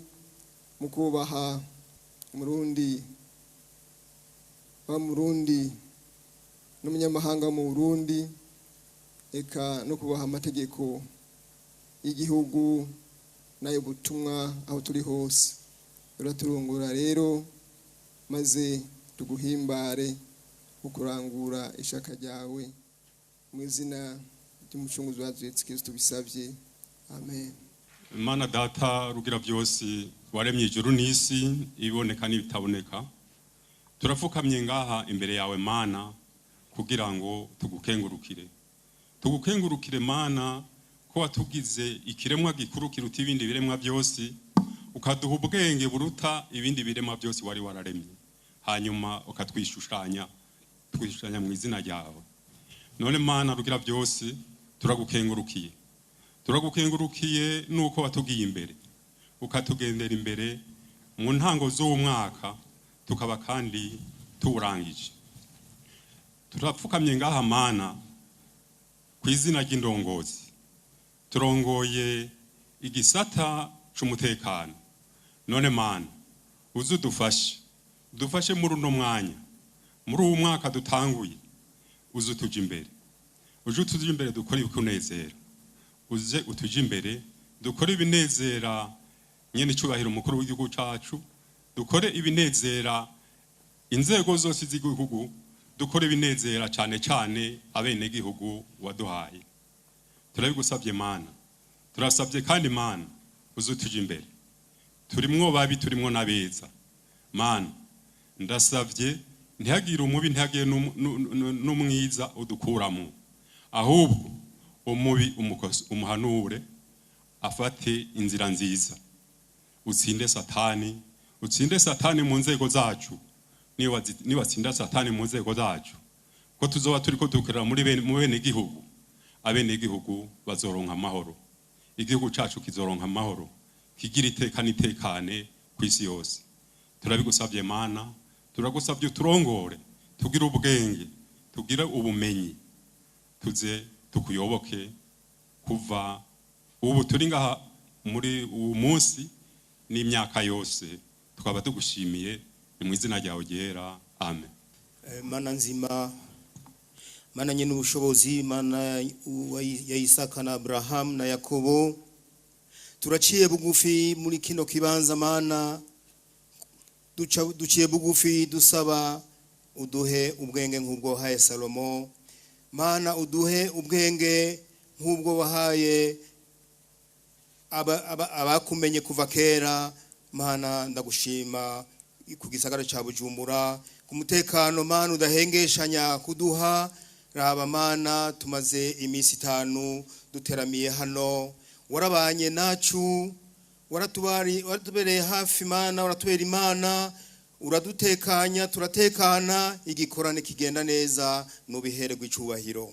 mu kubaha Umurundi wa Murundi n'umunyamahanga wo mu Burundi, eka no kubaha amategeko y'igihugu n'ay'ubutumwa aho turi hose. Uraturungura rero, maze tuguhimbare mu kurangura ishaka ryawe, mu izina ry'Umucunguzi wacu Yesu Kristo bisabye, amen. Mana Data Rugira byose, waremye ijuru n'isi, iboneka n'ibitaboneka, turapfukamye ngaha imbere yawe, Mana, kugira ngo tugukengurukire. Tugukengurukire, Mana, ko watugize ikiremwa gikuru kiruta ibindi biremwa byose, ukaduha ubwenge buruta ibindi biremwa byose wari wararemye, hanyuma ukatwishushanya, twishushanya mu izina ryawe. None Mana Rugira byose, turagukengurukiye. Turagukengurukiye nuko watugiye imbere, ukatugendera imbere mu ntango z'uwo mwaka, tukaba kandi tuwurangije. Turapfukamye ngaha, Mana, ku izina ry'indongozi. Turongoye igisata c'umutekano. None Mana, uze udufashe, udufashe muri uno mwanya, muri uwu mwaka dutanguye. Uze utuje imbere, uje utuje imbere dukore ibikunezera, uze utuje imbere dukore ibinezera nyene icubahiro umukuru w'igihugu cacu, dukore ibinezera inzego zose z'igihugu, dukore ibinezera cane cane abenegihugu waduhaye. Turabigusabye, Mana. Turasabye kandi, Mana, uze utuje imbere. Turimwo babi, turimwo n'abeza. Mana, ndasabye ntihagire umubi, ntihagire n'umwiza udukuramo, ahubwo umubi umuhanure afate inzira nziza. Utsinde Satani, utsinde Satani mu nzego zacu. Niwatsinda Satani mu nzego zacu, ko tuzoba turiko dukorera mu bene gihugu, abene gihugu bazoronka amahoro, igihugu cacu kizoronka amahoro, kigira iteka n'itekane ku isi yose. Turabigusabye, Mana. Turagusabye uturongore, tugire ubwenge, tugire ubumenyi, tuze tukuyoboke kuva ubu turi ngaha muri uwu munsi n'imyaka yose. Tukaba tugushimiye, ni mu izina ryawe ryera, amen. Mana nzima, Mana nyene ubushobozi, Mana ya Isaka na Abrahamu na Yakobo, turaciye bugufi muri kino kibanza, Mana. Duciye bugufi dusaba uduhe ubwenge nk'ubwo wahaye Salomo. Mana, uduhe ubwenge nk'ubwo wahaye abakumenye kuva kera. Mana, ndagushima ku gisagara ca Bujumbura, ku mutekano, Mana, udahengeshanya kuduha. Raba, Mana, tumaze iminsi 5 duteramiye hano, warabanye nacu, waratubereye hafi, Mana, uratubera Imana, uradutekanya, turatekana, igikorane kigenda neza, nubihererwa icubahiro.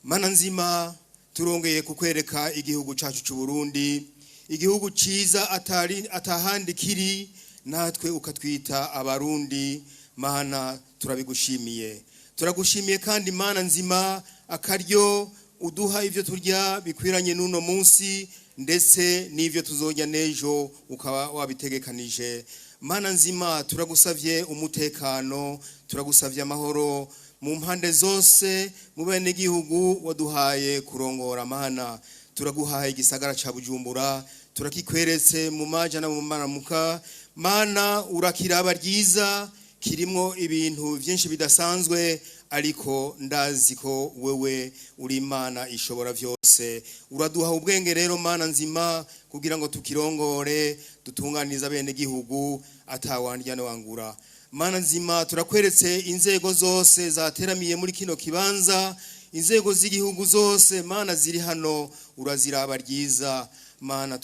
Mana nzima, turongeye kukwereka igihugu cacu c'u Burundi, igihugu ciza atari atahandi kiri, natwe ukatwita Abarundi. Mana, turabigushimiye. Turagushimiye kandi, Mana nzima, akaryo uduha, ivyo turya bikwiranye n'uno munsi, ndetse n'ivyo tuzorya n'ejo ukaba wabitegekanije. Mana nzima, turagusavye umutekano, turagusavye amahoro mu mpande zose mu bene gihugu waduhaye kurongora. Mana, turaguhaye igisagara ca Bujumbura, turakikweretse mu maja no mu maramuka. Mana, urakiraba ryiza, kirimwo ibintu byinshi bidasanzwe, ariko ndazi ko wewe uri Imana ishobora byose. Uraduha ubwenge rero, Mana nzima, kugira ngo tukirongore, dutunganirize bene gihugu atawandya wangura. Mana nzima, turakweretse inzego zose zateramiye muri kino kibanza, inzego z'igihugu zose Mana ziri hano, uraziraba ryiza. Mana,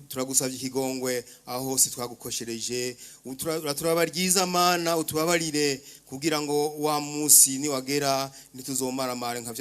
turagusabye ikigongwe aho hose twagukoshereje. Uraturaba ryiza Mana, utubabarire kugira ngo wa munsi niwagera ntituzomaramare nka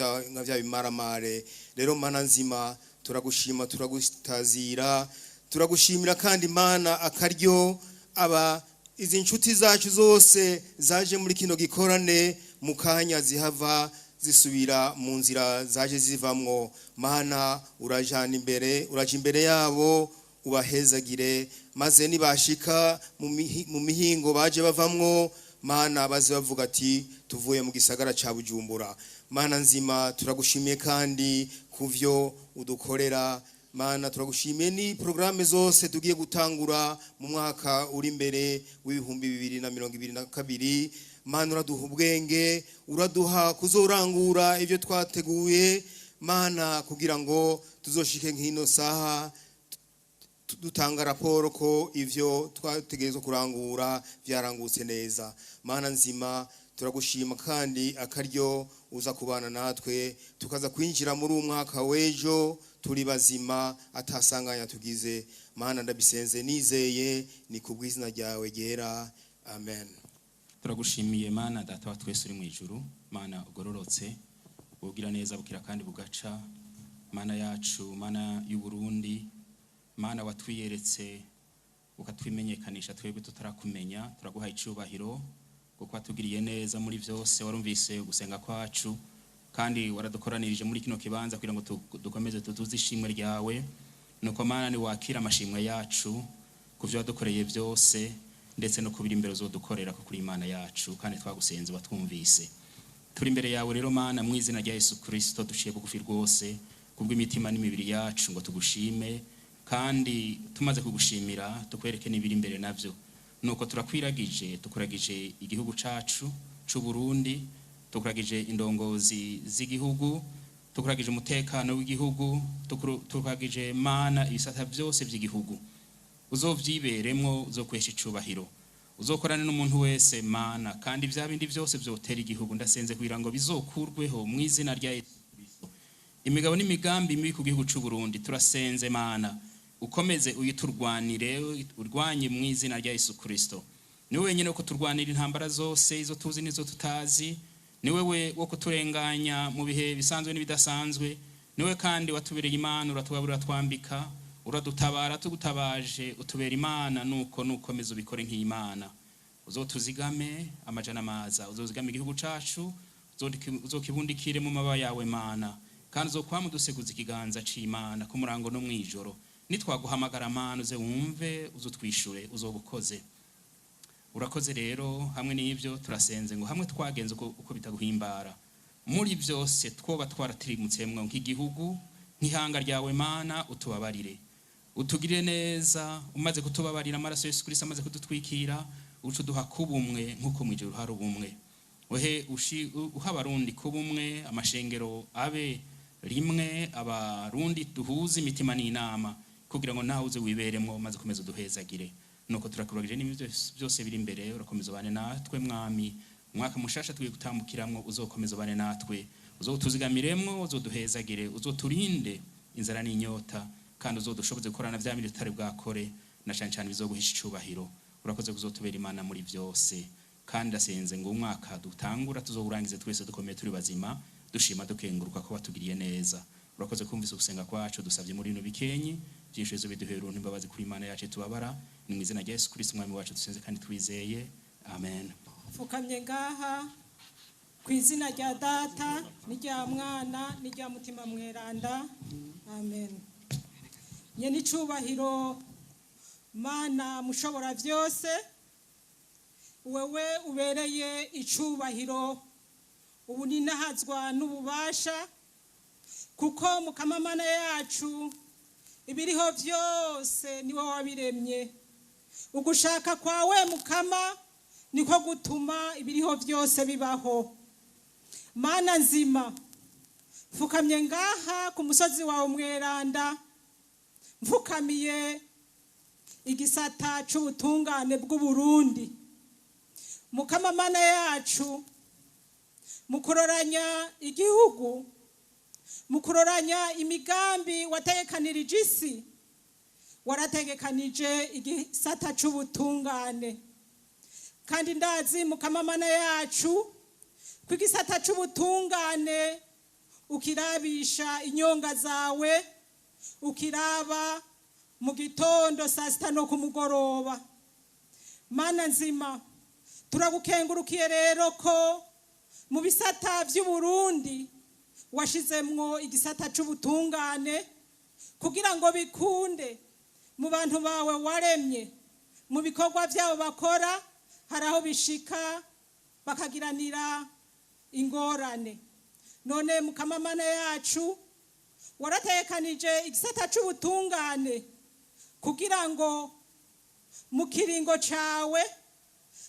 bya bimaramare. Rero Mana nzima, turagushima, turagutazira, turagushimira kandi Mana akaryo aba izi nshuti zacu zose zaje muri kino gikorane, mu kanya zihava zisubira mu nzira zaje zivamwo. Mana, urajana imbere, uraja imbere yabo, ubahezagire, maze nibashika mu mihingo baje bavamwo, Mana, baze bavuga ati tuvuye mu gisagara ca Bujumbura. Mana nzima, turagushimiye kandi kuvyo udukorera. Mana, turagushimiye ni porogaramu zose tugiye gutangura mu mwaka uri imbere w'2022. Mana, uraduha ubwenge, uraduha kuzorangura ibyo twateguye, Mana, kugira ngo tuzoshike nk'ino saha dutanga raporo ko ivyo twategerezwa kurangura byarangutse neza. Mana nzima, turagushima kandi akaryo uza kubana natwe tukaza kwinjira muri uwo mwaka w'ejo turi bazima, atasanganya tugize. Mana, ndabisenze nizeye, ni kubw'izina ryawe ryera, amen. Turagushimiye Mana Data wa twese uri mu ijuru, Mana ugororotse, bugira neza bukira kandi bugaca, Mana yacu, Mana y'u Burundi, Mana watwiyeretse ukatwimenyekanisha twebwe tutarakumenya. Turaguha icubahiro kuko watugiriye neza muri byose, warumvise gusenga kwacu kandi waradukoranirije muri kino kibanza kugira ngo dukomeze tutuze ishimwe ryawe. Nuko Mana, ni wakira amashimwe yacu ku byo wadukoreye byose ndetse no kubiri imbere uzodukorera, kuko uri Imana yacu kandi twagusenze watwumvise. Turi imbere yawe rero Mana, mu izina rya Yesu Kristo, duciye bugufi rwose kubw'imitima n'imibiri yacu ngo tugushime, kandi tumaze kugushimira tukwereke n'ibiri imbere navyo. Nuko turakwiragije, tukuragije igihugu cacu c'u Burundi, tukuragije indongozi z'igihugu, tukuragije umutekano w'igihugu, tukuragije Mana ibisata byose by'igihugu. Uzovyiberemwo, uzokwesha icubahiro, uzokorane n'umuntu wese Mana, kandi vya bindi vyose vyotera igihugu ndasenze kugira ngo bizokurweho mu izina rya Yesu Kristo. Imigabo n'imigambi mibi ku gihugu c'u Burundi, turasenze Mana ukomeze uyiturwanire, urwanye mu izina rya Yesu Kristo. Ni wenyine wo kuturwanira intambara zose, izo tuzi n'izo tutazi. Ni wewe wo kuturenganya mu bihe bisanzwe n'ibidasanzwe. Ni wewe kandi watubereye Imana, uratugaburira, uratwambika, uradutabara tugutabaje, utubera Imana. Nuko nukomeza ubikore nk'Imana, uzotuzigame amajana amaza, uzozigame igihugu cacu, uzokibundikire mu mababa yawe Mana, kandi uzokwama uduseguza ikiganza c'Imana ku murango no mwijoro. Nitwaguhamagara Mana, uze wumve, uzutwishure, uzobukoze. Urakoze rero. Hamwe n'ibyo turasenze ngo hamwe twagenze uko bitaguhimbara muri byose, twoba twaratirimutsemwo nk'igihugu, nk'ihanga ryawe Mana, utubabarire, utugirire neza. Umaze kutubabarira, amaraso Yesu Kristo amaze kudutwikira, uca uduha kuba umwe nk'uko mu ijuru hari ubumwe. Uhe uha Abarundi kuba umwe, amashengero abe rimwe, Abarundi duhuze imitima n'inama, kugira ngo nawe uze wiberemwo maze ukomeze uduhezagire. Nuko turakuragije n'ibindi byose biri imbere, urakomeza ubane natwe Mwami. Umwaka mushasha tugiye gutambukiramwo, uzokomeza ubane natwe, uzotuzigamiremwo, uzoduhezagire, uzoturinde inzara n'inyota, kandi uzodushoboze gukorana vya bindi tutari bwakore, na cane cane bizoguhisha icubahiro. Urakoze kuzotubera Imana muri byose, kandi ndasenze ngo umwaka dutangura tuzowurangize twese dukomeye, turi bazima, dushima dukenguruka ko watugiriye neza. Urakoze kumvise gusenga kwacu, dusabye muri bino bikenyi byinshi bizo biduhera imbabazi kuri Imana yacu tubabara. Ni mu izina rya Yesu Kristo Umwami wacu dusenze kandi twizeye, amen. Mfukamye ngaha ku izina rya Data n'irya Mwana n'irya Mutima Mweranda, amen. Nye n'icubahiro Mana mushobora byose, wewe ubereye icubahiro, ubu ninahazwa n'ububasha, kuko mukamamana yacu ibiriho byose niwe wabiremye. Ugushaka kwawe Mukama niko gutuma ibiriho byose bibaho. Mana nzima, mfukamye ngaha ku musozi wawe mweranda, mfukamiye igisata c'ubutungane bw'u Burundi. Mukama Mana yacu, mu kuroranya igihugu, mu kuroranya imigambi wategekanirije isi, warategekanije igisata c'ubutungane. Kandi ndazi, Mukama Mana yacu, ko igisata c'ubutungane ukirabisha inyonga zawe, ukiraba mu gitondo, saa sita no ku mugoroba. Mana nzima, turagukengurukiye rero ko mu bisata by'Uburundi washizemwo igisata c'ubutungane, kugira ngo bikunde mu bantu bawe waremye, mu bikorwa byabo bakora, hari aho bishika bakagiranira ingorane. None Mukama Mana yacu, waratekanije igisata c'ubutungane kugira ngo mu kiringo cawe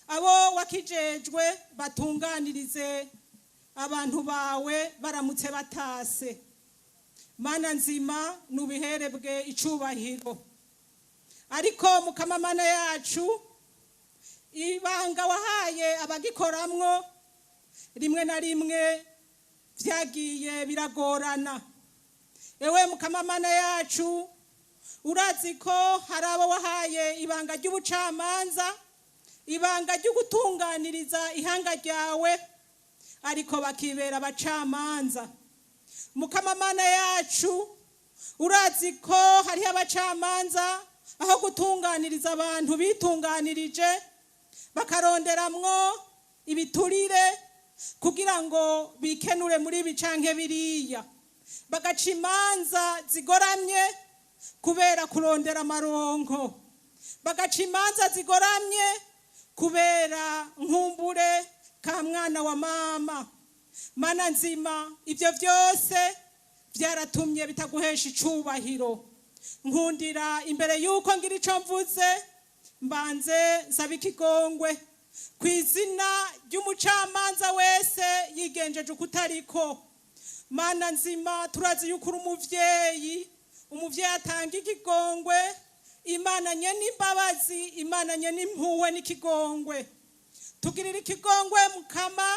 abo wakijejwe batunganirize abantu bawe baramutse batase. Mana nzima, nubiherebwe icubahiro. Ariko Mukama Mana yacu, ibanga wahaye abagikoramwo rimwe na rimwe vyagiye biragorana. Ewe Mukama Mana yacu, urazi ko hari abo wahaye ibanga ry'ubucamanza, ibanga ry'ugutunganiriza ihanga ryawe, ariko bakibera abacamanza. Mukama Mana yacu, urazi ko hariho abacamanza aho gutunganiriza abantu bitunganirije, bakaronderamwo ibiturire kugira ngo bikenure muri ibi canke biriya, bagaca imanza zigoramye kubera kurondera amaronko, bagaca imanza zigoramye kubera nkumbure ka mwana wa mama. Mana nzima, ibyo byose byaratumye bitaguhesha icubahiro. Nkundira imbere y'uko ngira ico mvuze, mbanze nsaba ikigongwe ku izina ry'umucamanza wese yigenjeje ukutariko. Mana nzima, turazi yuko uri umuvyeyi, umuvyeyi atanga ikigongwe, Imana nye n'imbabazi, Imana nye n'impuhwe n'ikigongwe. Tugirire ikigongwe Mukama,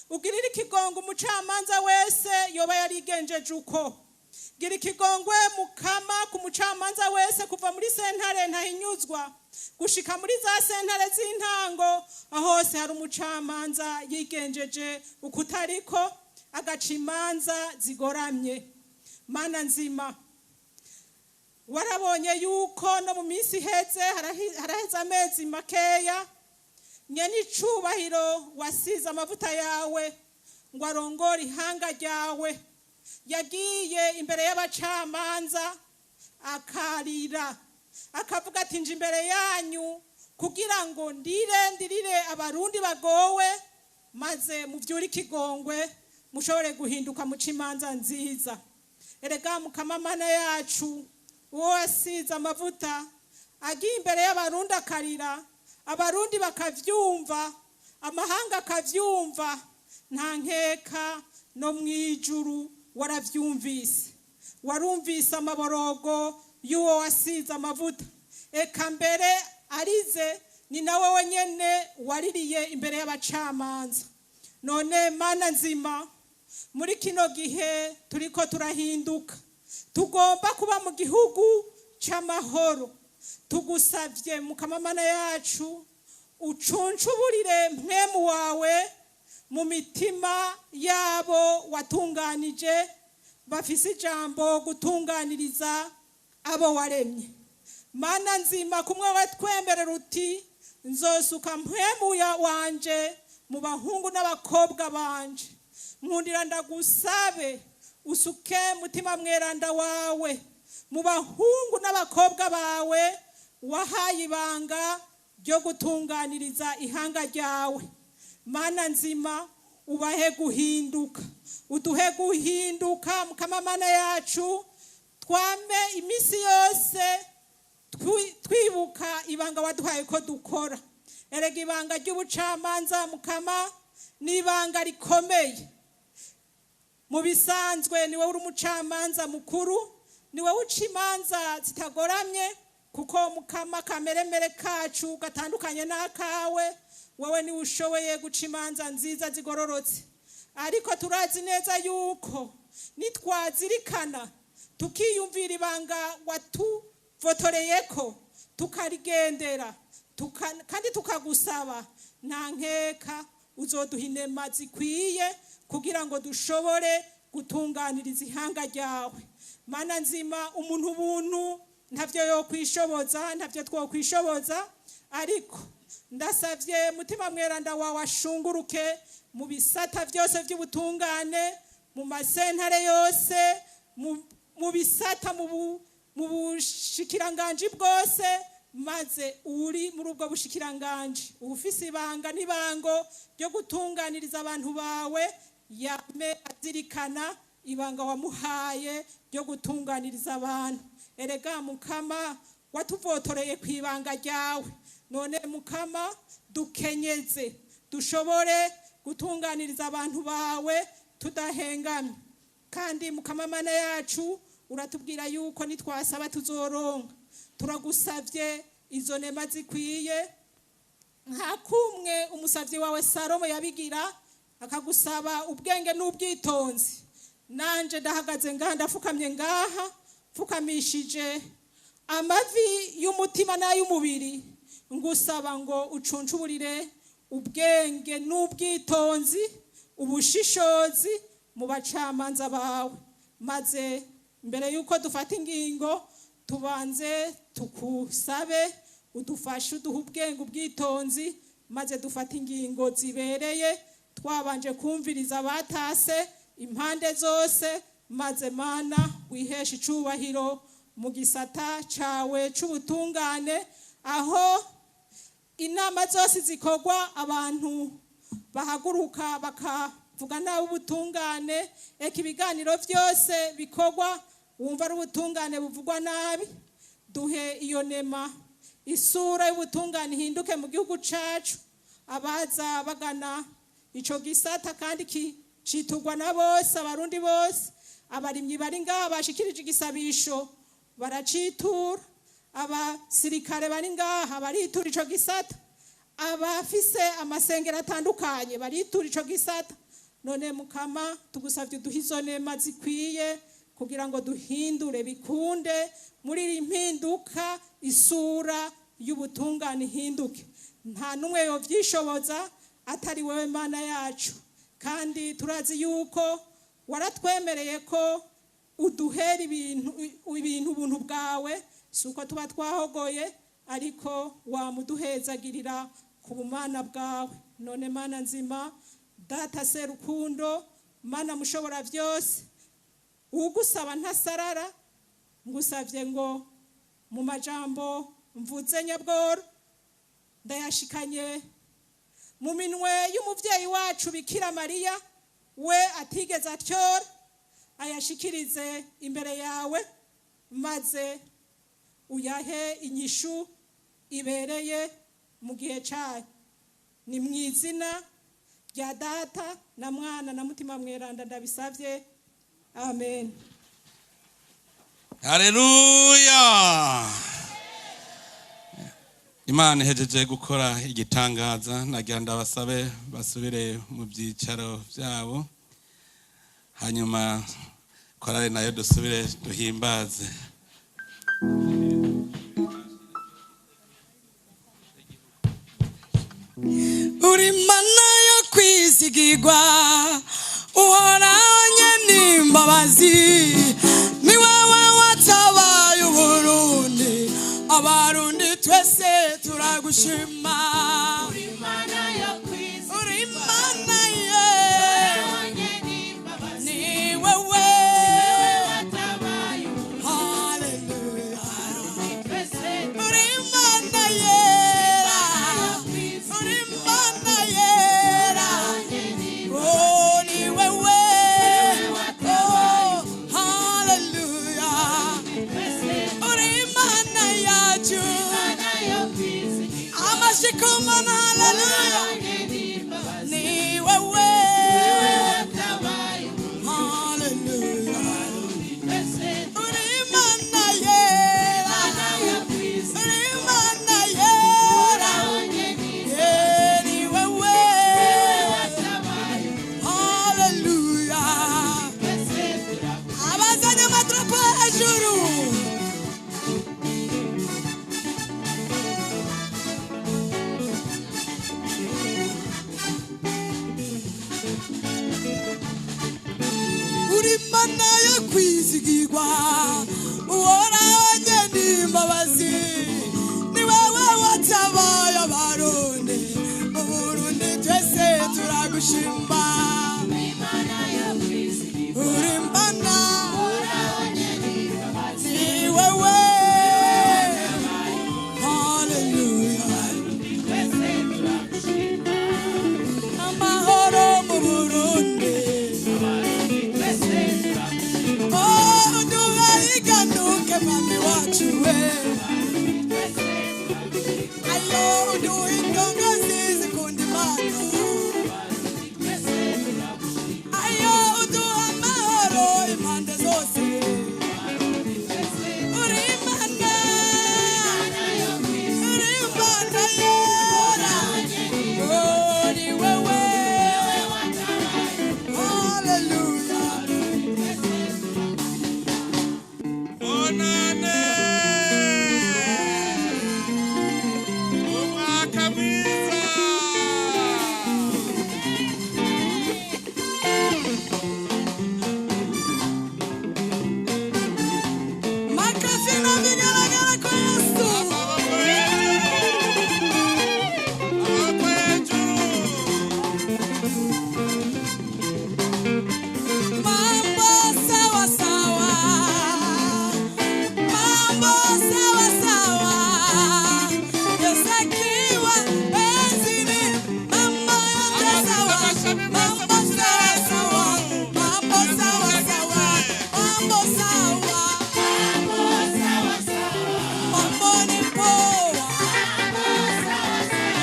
ugirire ikigongwe umucamanza wese yoba yarigenjeje uko. Gira ikigongwe Mukama ku mucamanza wese, kuva muri sentare ntahinyuzwa gushika muri za sentare z'intango, aho hose hari umucamanza yigenjeje ukutariko, agaca imanza zigoramye. Mana nzima, warabonye yuko no mu minsi iheze, haraheze amezi makeya, nyene icubahiro wasize amavuta yawe ngo arongore ihanga ryawe yagiye imbere y'abacamanza akarira, akavuga ati: "Nje imbere yanyu kugira ngo ndire, ndirire Abarundi bagowe, maze muvyure ikigongwe, mushobore guhinduka, muca imanza nziza." Erega Mukama Mana yacu, uwo wasize amavuta agiye imbere y'Abarundi akarira, Abarundi bakavyumva, amahanga akavyumva, nta nkeka no mu ijuru waravyumvise, warumvise amaborogo y'uwo wasize amavuta. Eka mbere arize, ni nawe wenyene waririye imbere y'abacamanza. None Mana nzima, muri kino gihe turiko turahinduka, tugomba kuba mu gihugu c'amahoro, tugusavye Mukama Mana yacu, ucuncuburire mpwemu wawe mu mitima yabo watunganije, bafise ijambo gutunganiriza abo waremye. Mana nzima, kumwe watwemerera uti: "Nzosuka mpwemu wanje mu bahungu n'abakobwa banje," nkundira ndagusabe usuke Mutima Mweranda wawe mu bahungu n'abakobwa bawe wahaye ibanga ryo gutunganiriza ihanga ryawe. Mana nzima, ubahe guhinduka, uduhe guhinduka. Mukama Mana yacu, twame iminsi yose twibuka ibanga waduhaye ko dukora. Erega ibanga ry'ubucamanza, Mukama, ni ibanga rikomeye. Mu bisanzwe ni wowe uri umucamanza mukuru, ni wowe uca imanza zitagoramye. Kuko Mukama, kameremere kacu gatandukanye n'akawe. Wowe niwe ushoboye guca imanza nziza zigororotse, ariko turazi neza yuko nitwazirikana tukiyumvira ibanga watuvotoreyeko, tukarigendera, kandi tukagusaba, nta nkeka uzoduha inema zikwiye kugira ngo dushobore gutunganiriza ihanga ryawe. Mana nzima, umuntu ubuntu ntavyo yokwishoboza, ntavyo twokwishoboza, ariko ndasavye Mutima Mweranda wawe ashunguruke mu bisata byose by'ubutungane, mu masentare yose, mu bisata, mu bushikiranganji bwose, maze uri muri ubwo bushikiranganji, ufise ibanga n'ibango ryo gutunganiriza abantu bawe, yame azirikana ibanga wamuhaye ryo gutunganiriza abantu. Erega Mukama, watuvotoreye ku ibanga ryawe. None Mukama, dukenyeze dushobore gutunganiriza abantu bawe tudahengamye. Kandi Mukama Mana yacu, uratubwira yuko nitwasaba tuzoronka. Turagusavye izo nema zikwiye, nka kumwe umusavyi wawe Salomo yabigira, akagusaba ubwenge n'ubwitonzi. Nanje ndahagaze ngaha, ndafukamye ngaha, mfukamishije amavi y'umutima n'ay'umubiri, ngusaba ngo ucuncuburire ubwenge n'ubwitonzi, ubushishozi mu bacamanza bawe, maze mbere y'uko dufata ingingo tubanze tukusabe udufashe, uduhe ubwenge, ubwitonzi, maze dufate ingingo zibereye twabanje kumviriza abatase impande zose, maze Mana wiheshe icubahiro mu gisata cawe c'ubutungane, aho inama zose zikorwa abantu bahaguruka bakavuga nabi ubutungane, eka ibiganiro byose bikorwa wumva ari ubutungane buvugwa nabi. Duhe iyo nema, isura y'ubutungane ihinduke mu gihugu cacu. Abaza bagana ico gisata kandi citurwa na bose, Abarundi bose, abarimyi bari ngaha bashikirije igisabisho baracitura, abasirikare bari ngaha baritura ico gisata, abafise amasengero atandukanye baritura ico gisata. None Mukama, tugusavye uduhe izo nema zikwiye kugira ngo duhindure, bikunde muri iyi mpinduka isura y'ubutungane ihinduke. Nta n'umwe yovyishoboza atari wewe Mana yacu, kandi turazi yuko waratwemereye ko uduhera ibintu ubuntu bwawe. Si uko tuba twahogoye, ariko wamuduhezagirira ku bumana bwawe. None Mana nzima, Data Serukundo, Mana mushobora byose, ugusaba ntasarara, ngusavye ngo mu majambo mvuze nyabworo ndayashikanye mu minwe y'umuvyeyi wacu Bikira Mariya, we atigeze atyora, ayashikirize imbere yawe, maze uyahe inyishu ibereye mu gihe cyayo. Ni mu izina rya Data na Mwana na Mutima Mweranda ndabisabye, amen. Haleluya! Imana ihejeje gukora igitangaza. Nagira ndabasabe basubire mu byicaro byabo, hanyuma korale nayo dusubire duhimbaze. Uri Mana yo kwizigirwa, uhoranye n'imbabazi. Ni wowe watabaye Uburundi, Abarundi twese turagushima. Uri Mana ye, ni wewe. Hallelujah. Uri Mana yera, uri Mana yera. Oh, ni wewe. Oh, hallelujah. Uri Mana yacu. Amashikumana, hallelujah. Ni wewe. Hallelujah. Uri Mana yera. Turagushimba uri Imana ni wewe. Haleluya. Amahoro mu Burundi. Oh, duhariganuke mwami wacu we. Ayo uduha indongozi zikunda Imana. Ayo uduha amahoro impande zose. Uri Imana, uri Imana yera. Uri wewe. Hallelujah. Bonane! Umwaka mwiza! Makofi na vigelegele kwa Yesu. Mambo sawa sawa. Mambo sawa sawa. Yesu akiwa enzini. Mambo yote sawa. Mambo sawa sawa. Mambo sawa sawa. Mambo sawa. Mambo ni poa.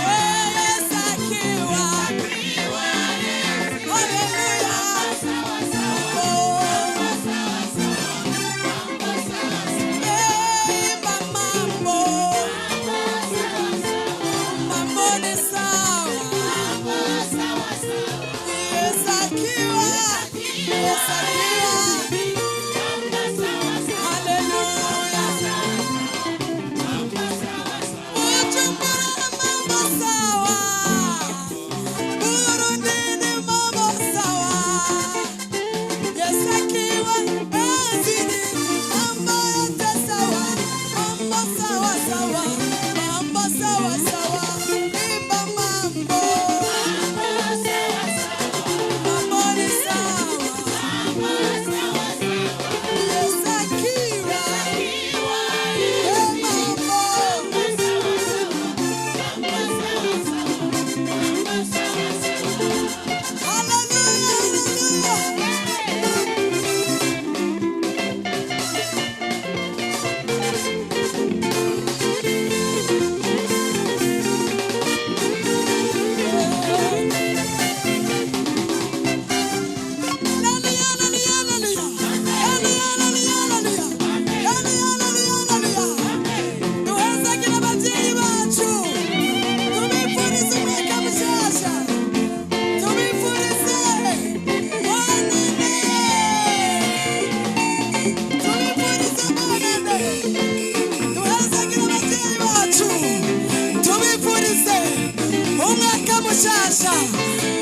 Yesu akiwa. Haleluya. Mambo. Mambo ni sawa. Yesu akiwa. Yesu akiwa. Haleluya. Bujumbura mambo sawa. Burundi ni mambo sawa. Yesu akiwa enzini, mambo yote sawa. Mambo sawa sawa. Mambo sawa sawa. Imba mambo. Mambo ni sawa. Yesu akiwa. Eh, mambo. Duhezagire ababyeyi bacu, tubifurize umwaka mushyashya, tubifurize bonane, tubifurize bonane. Duhezagire ababyeyi bacu, tubifurize umwaka mushyashya,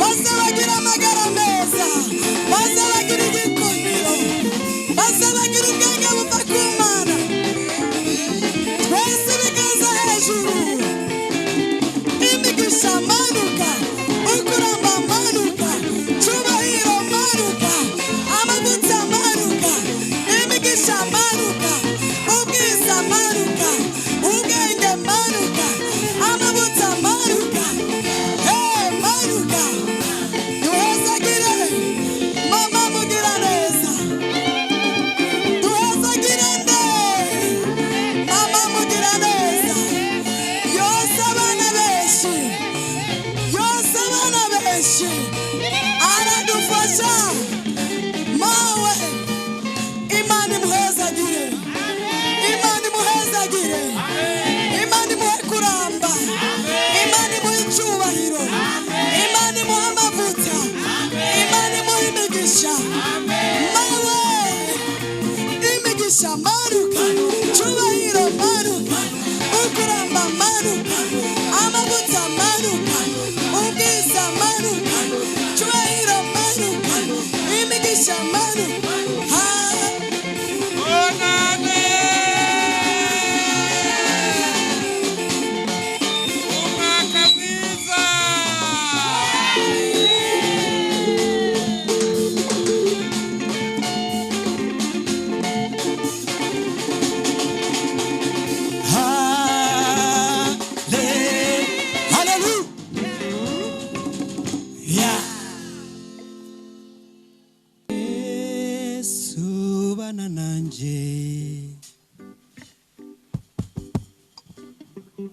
baze bagire amagara meza, baze bagire igikundiro, baze bagire ubwenge buva ku Mana. Twese ibiganza hejuru, imigisha manuka, ukuramba manuka, cyubahiro manuka, amavuta manuka, imigisha manuka, ubwiza manuka, ubwenge manuka, amavuta manuka, hey manuka.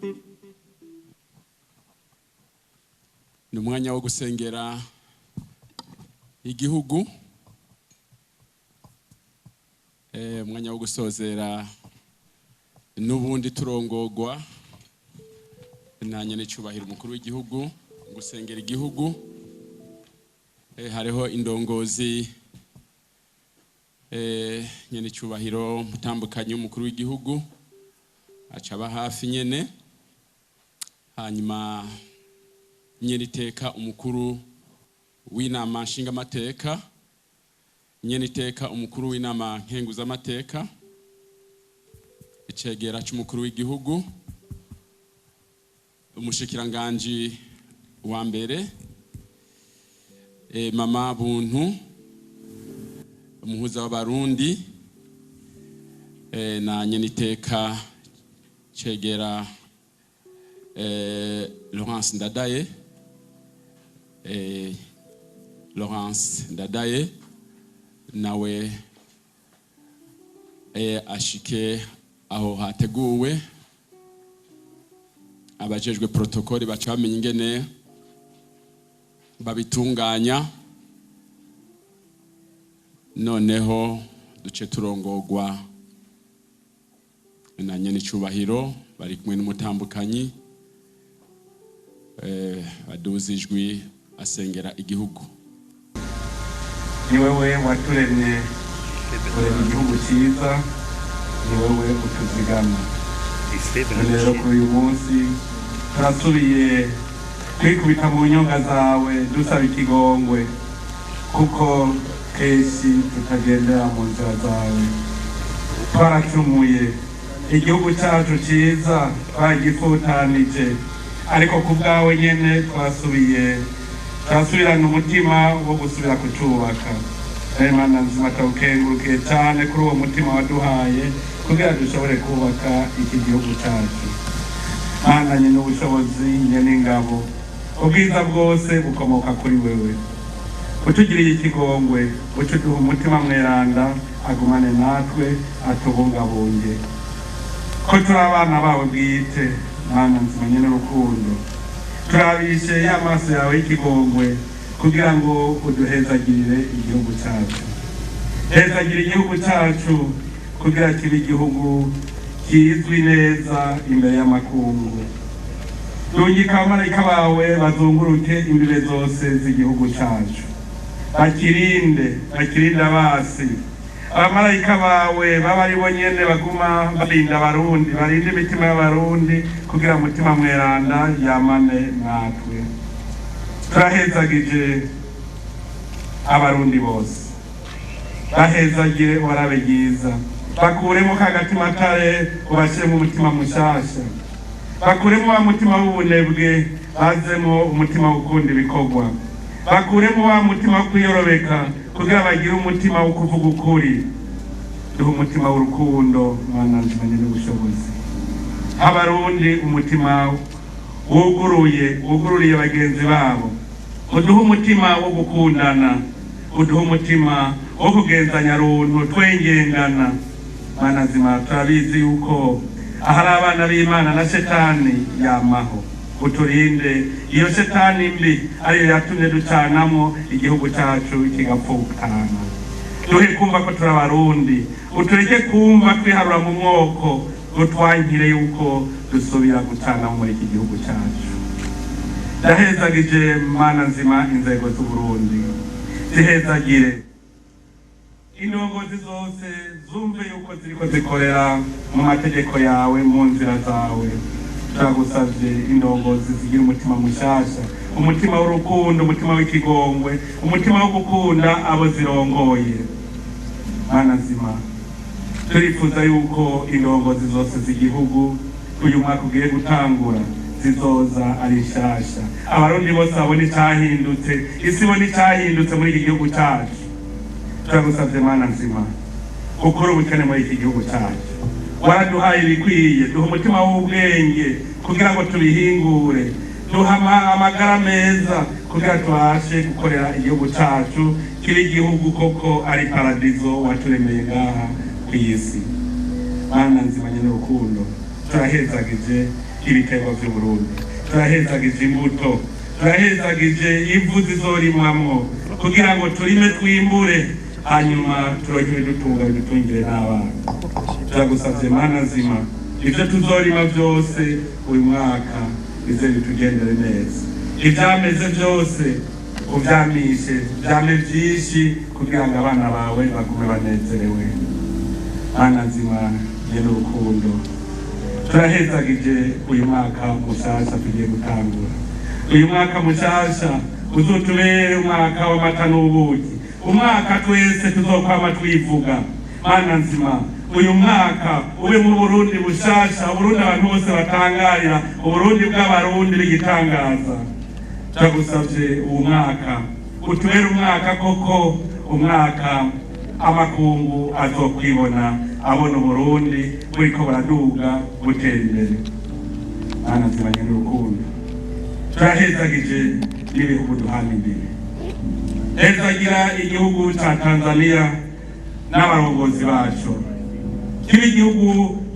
Ni umwanya wo gusengera igihugu, umwanya wo gusozera n'ubundi turongogwa na nyenicubahiro umukuru w'igihugu gusengera igihugu. Hariho indongozi, nyenicubahiro mutambukanyi w'umukuru w'igihugu aca aba hafi nyene, hanyuma nyeniteka umukuru w'inama nshingamateka, nyeniteka umukuru w'inama nkenguzamateka, icegera c'umukuru w'igihugu, umushikiranganji wa mbere, mama Buntu umuhuza w'abarundi, na nyeniteka cegera Laurence Ndadaye, Laurence Ndadaye nawe ashike aho hateguwe. Abajejwe protocole baca bamenya ingene babitunganya, noneho duce turongogwa na nyenicubahiro bari kumwe n'umutambukanyi, aduza ijwi asengera igihugu. Ni wewe waturemye, urema igihugu cyiza, ni wewe utuzigama. Rero kuri uyu munsi turasubiye kwikubita mu nyonga zawe dusaba ikigongwe, kuko kenshi tutagendera mu nzira zawe. Twaracumuye, igihugu cyacu cyiza twaragifutanije, ariko ku bwawe nyene twasubiye, turasubirana umutima wo gusubira kucubaka. Imana nzima, tawukengurukiye cyane kuri uwo mutima waduhaye kugira dushobore kubaka iki gihugu cyacu. Mana nyene ubushobozi, nyene ingabo, ubwiza bwose bukomoka kuri wewe. Utugiriye ikigongwe, ucuduha umutima mweranda agumane natwe atubungabunge, ko turi abana bawe bwite. Mana nzima nyene urukundo, turabishe y'amaso yawe y'ikigongwe kugira ngo uduhezagirire igihugu cyacu. Hezagire igihugu cyacu kugira kibe igihugu kizwi neza imbere y'amakungu. Rungika abamarayika bawe bazunguruke imbibe zose z'igihugu cyacu, bakirinde, bakirinde abasi. Abamarayika bawe baba ari bo nyene baguma barinda abarundi, barinde imitima y'abarundi kugira umutima mweranda yamane natwe. Turahezagije abarundi bose, bahezagire warabe ryiza, bakuremo kagatima kare ubashyiremo umutima mushasha, bakuremo wa mutima w'ubunebwe bazemo umutima wo gukunda ibikorwa, bakuremo wa mutima wo kwiyorobeka kugira bagire umutima wo kuvuga ukuri. Duhe umutima w'urukundo, Mwana nzima n'ubushobozi. Abarundi umutima wuguruye, wugururiye bagenzi babo. Uduhe umutima wo gukundana, uduhe umutima wo kugenzanya runtu twengengana. Mana nzima, turabizi yuko ahari abana b'Imana na shetani yamaho. Uturinde iyo shetani mbi ariyo yatumye ducanamo igihugu cyacu kigapfukana. Duhe kumva ko turi abarundi, utureke kumva twiharura mu mwoko, ngo twankire yuko dusubira gucanamo muri iki gihugu cyacu. Ndahezagije Mana nzima inzego z'Uburundi, zihezagire indongozi zose, zumve yuko ziriko zikorera mu mategeko yawe, mu nzira zawe. Turagusavye indongozi zigira umutima mushasha, umutima w'urukundo, umutima w'ikigongwe, umutima wo gukunda abo zirongoye. Mana nzima, turifuza yuko indongozi zose z'igihugu uyu mwaka ugiye gutangura zizoza ari nshasha, abarundi bose babona icahindutse, isi ibona icahindutse muri iki gihugu cacu. Turagusavye Mana nzima, ukore ubukene muri iki gihugu cacu. Waraduhaye ibikwiye, duha umutima w'ubwenge kugira ngo tubihingure, duha amagara meza kugira tubashe gukorera igihugu cacu kibe igihugu koko ari paradizo waturemeye ngaha ku isi. Mana nzima nyene urukundo, turahezagije ibiterwa vy'Uburundi. Turahezagije imbuto, turahezagije ivu zizorimwamwo kugira ngo turime twimbure, hanyuma turonke ibidutunga bidutungire n'abana. Turagusavye Mana nzima, ivyo tuzorima vyose uyu mwaka bize bitugendere neza, ivyameze vyose uvyamishe vyame vyinshi kugira ngo abana bawe bagume banezerewe. Mana nzima ye n'urukundo, turahezagije uyu mwaka mushasha tugiye gutangura. Uyu mwaka mushasha uzotubere umwaka w'amata n'ubuki, umwaka twese tuzokwama twivuga. Mana nzima, uyu mwaka ube mu Burundi bushasha, Uburundi abantu bose batangarira, Uburundi bw'Abarundi b'igitangaza. Turagusavye uwu mwaka utubere umwaka koko, umwaka amakungu azokwibona abona Uburundi buriko buraduga butera imbere. Mana nzima nyene urukundo, turahezagije n'ibihugu duhana imbere. Hezagira igihugu ca Tanzania n'abarongozi baco, kibe igihugu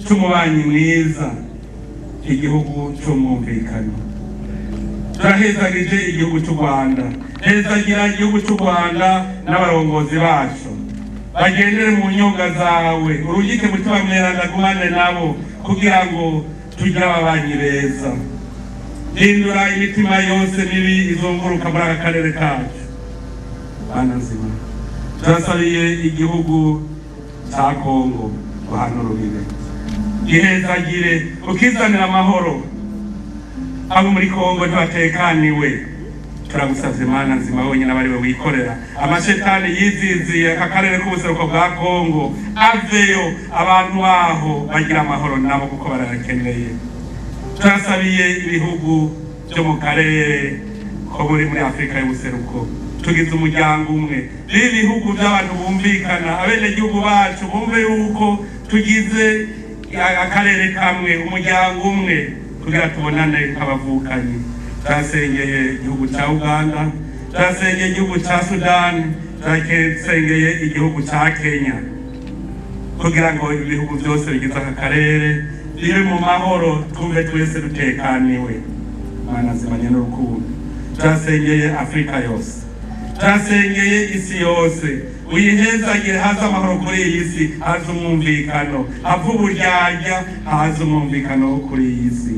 c'umubanyi mwiza, igihugu c'umwumvikano. Turahezagije igihugu c'u Rwanda, hezagira igihugu c'u Rwanda n'abarongozi baco, bagendere mu nyonga zawe, urungike Mutima Mweranda agumane nabo kugira ngo tugire ababanyi beza. Hindura imitima yose mibi izunguruka muri aka karere kacu. Mana nzima, turasabiye igihugu ca Kongo guhana urubibe, gihezagire ukizanira amahoro. Abo muri Kongo ntibatekaniwe, turagusavye Mana nzima wenyine abe ariwe wikorera. Amashetani yiziziye aka karere k'ubuseruko bwa Kongo aveyo, abantu baho bagira amahoro nabo kuko barayakeneye. Turasabiye ibihugu byo mu karere ko muri Afurika y'ubuseruko, tugize umuryango umwe n'ibihugu by'abantu bumvikana, abenegihugu bacu bumve yuko tugize akarere kamwe, umuryango umwe, kugira tubonane nk'abavukanyi. Turasengeye igihugu ca Uganda, turasengeye igihugu ca Sudani, turasengeye igihugu ca Kenya, kugira ngo ibihugu byose bigize aka karere bibe mu mahoro, twumve twese dutekaniwe. Mana nzima nyene urukundo, turasengeye Afurika yose, turasengeye isi yose, uyihezagire haze amahoro kuri iyi si, haze umwumvikano, hava uburyarya, haze umwumvikano kuri iyi si.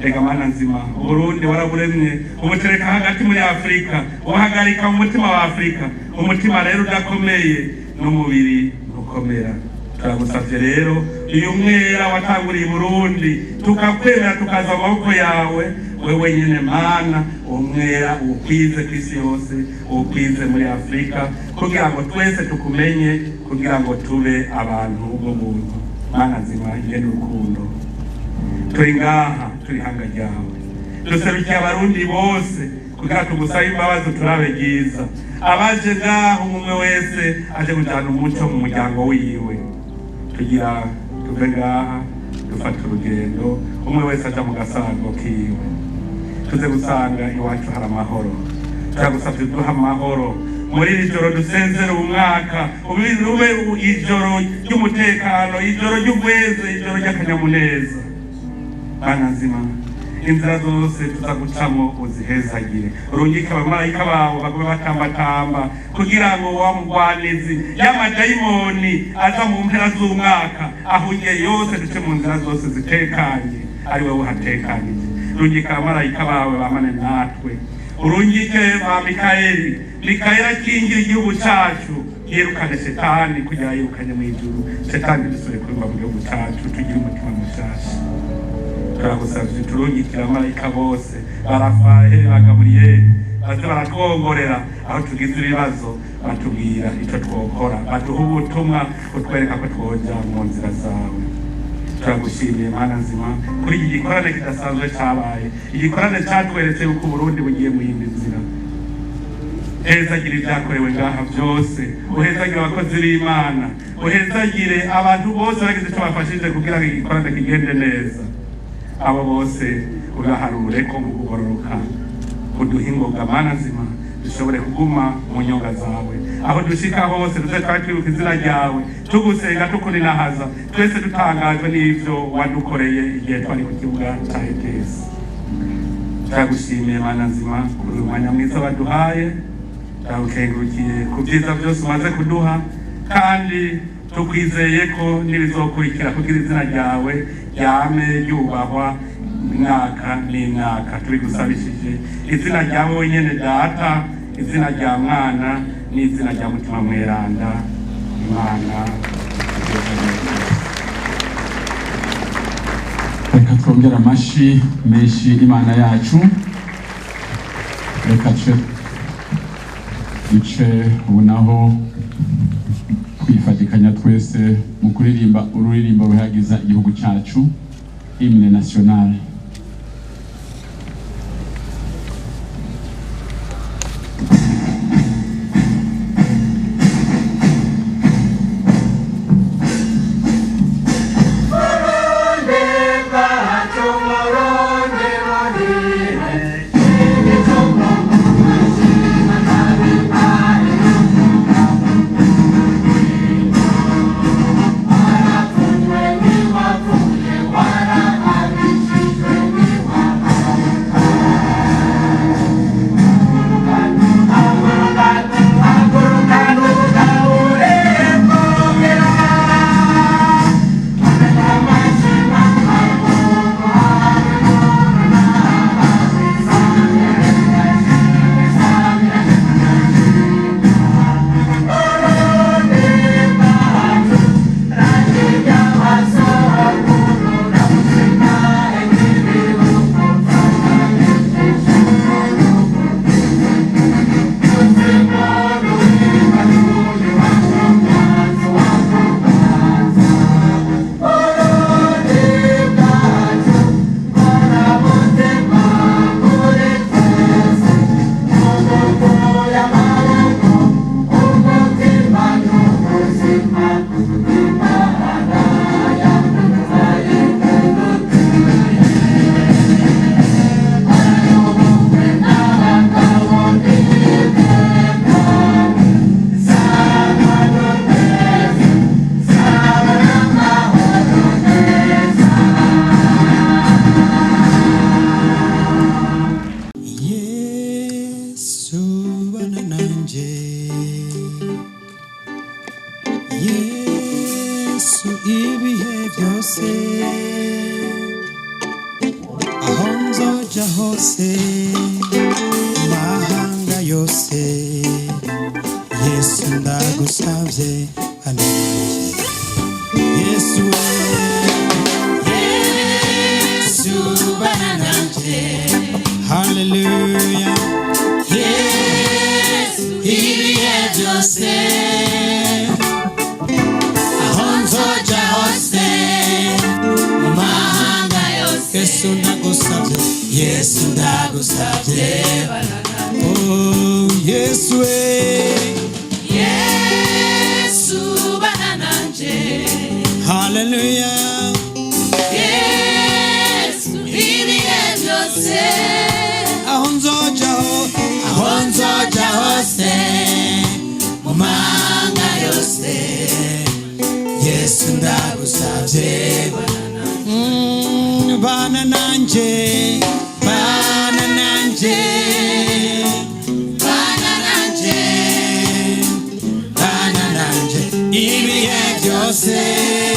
Rega Mana nzima, Uburundi waraburemye ubutereka hagati muri Afurika, ubuhagarika mu mutima wa Afurika. Umutima rero udakomeye n'umubiri ntukomera. Turagusavye rero uyu mwera watanguriye i Burundi, tukakwemera tukaza mu maboko yawe, wewe nyene Mana, uwo mwera uwukwize kw'isi yose, uwukwize muri Afurika, kugira ngo twese tukumenye, kugira ngo tube abantu b'ubuntu. Mana nzima nyene urukundo, turi ngaha, turi hanga ryawe, duserukiye Abarundi bose kugira tugusabe imbabazi, turabe ryiza. Abaje ngaho umwe wese aje kujana umuco mu muryango wiwe, tugira tuve ngaha dufata urugendo, umwe wese aja mu gasango kiwe, tuze gusanga iwacu hari amahoro. Turagusavye uduhe amahoro muri iri joro dusezere umwaka, ube ijoro ry'umutekano, ijoro ry'ugweze, ijoro ry'akanyamuneza. Mana nzima, inzira zose tuza gucamo uzihezagire, urungike abamarayika bawe bagume batambatamba, kugira ngo wa mugwanizi y'amadayimoni aza mu mpera z'umwaka ahungiye yose, duce mu nzira zose zitekanye, ari wowe uhatekanije. Rungika abamarayika bawe bamane natwe, urungike ba Mikayeli, Mikayeli akingira igihugu cacu, yirukane shetani kugira yirukane mu ijuru shetani, dusubire kurumva mu gihugu cacu, tugire umutima mushasha. Turagusavye turungikira abamarayika bose, ba Rafaheli, ba Gaburiyeli, baze baratwongorera aho tugize ibibazo, batubwira ico twokora, baduha ubutumwa utwereka ko twoja mu nzira zawe. Turagushimiye Mana nzima kuri iki gikorane kidasanzwe cabaye, igikorane catweretse yuko Uburundi bugiye mu yindi nzira. Hezagire ibyakorewe ngaha byose, uhezagire abakozi b'Imana, uhezagire abantu bose bagize ico bafashije kugira ngo igikorane kigende neza. Abo bose ubaharure ko mu kugororoka, uduhe ingoga Mana nzima. Dushobore kuguma mu nyonga zawe aho dushika hose, tuze twari twibuka izina ryawe, tugusenga, tukurinahaza, twese dutangajwe n'ivyo wadukoreye igihe twari ku kibuga ca ETS. Turagushimiye, Mana nzima, kuri uyu mwanya mwiza waduhaye. Turagukengurukiye ku byiza byose umaze kuduha, kandi tukwizeye ko n'ibizokurikira, kugira izina ryawe ryame ryubahwa imyaka n'imyaka. Tubigusabishije izina ryawe wenyine Data, izina rya Mwana n'izina rya Mutima Mweranda. Imana. Reka twongere amashi menshi Imana yacu. Reka ce duce ubu naho twifatikanya twese mu kuririmba ururirimbo ruhayagiza igihugu cyacu, hymne nationale. Yesu, bana nanje. Yesu, ibihe byose, aho nzoja hose, mahanga yose, Yesu, ndagusavye, bana nanje. Yesu we, Yesu, bana nanje. Hallelujah. Yesu, ibihe byose, aho nzoja hose, mu mahanga yose, Yesu, ndagusabye. Yesu, ndagusabye. Oh Yesu we. Yesu, bana nanje. Hallelujah. Yesu, ibihe byose, aho nzoja ho, aho nzoja hose, mu mahanga yose, Yesu, ndagusabye. Bana nanje, bana nanje, bana nanje, bana nanje ibihe byose.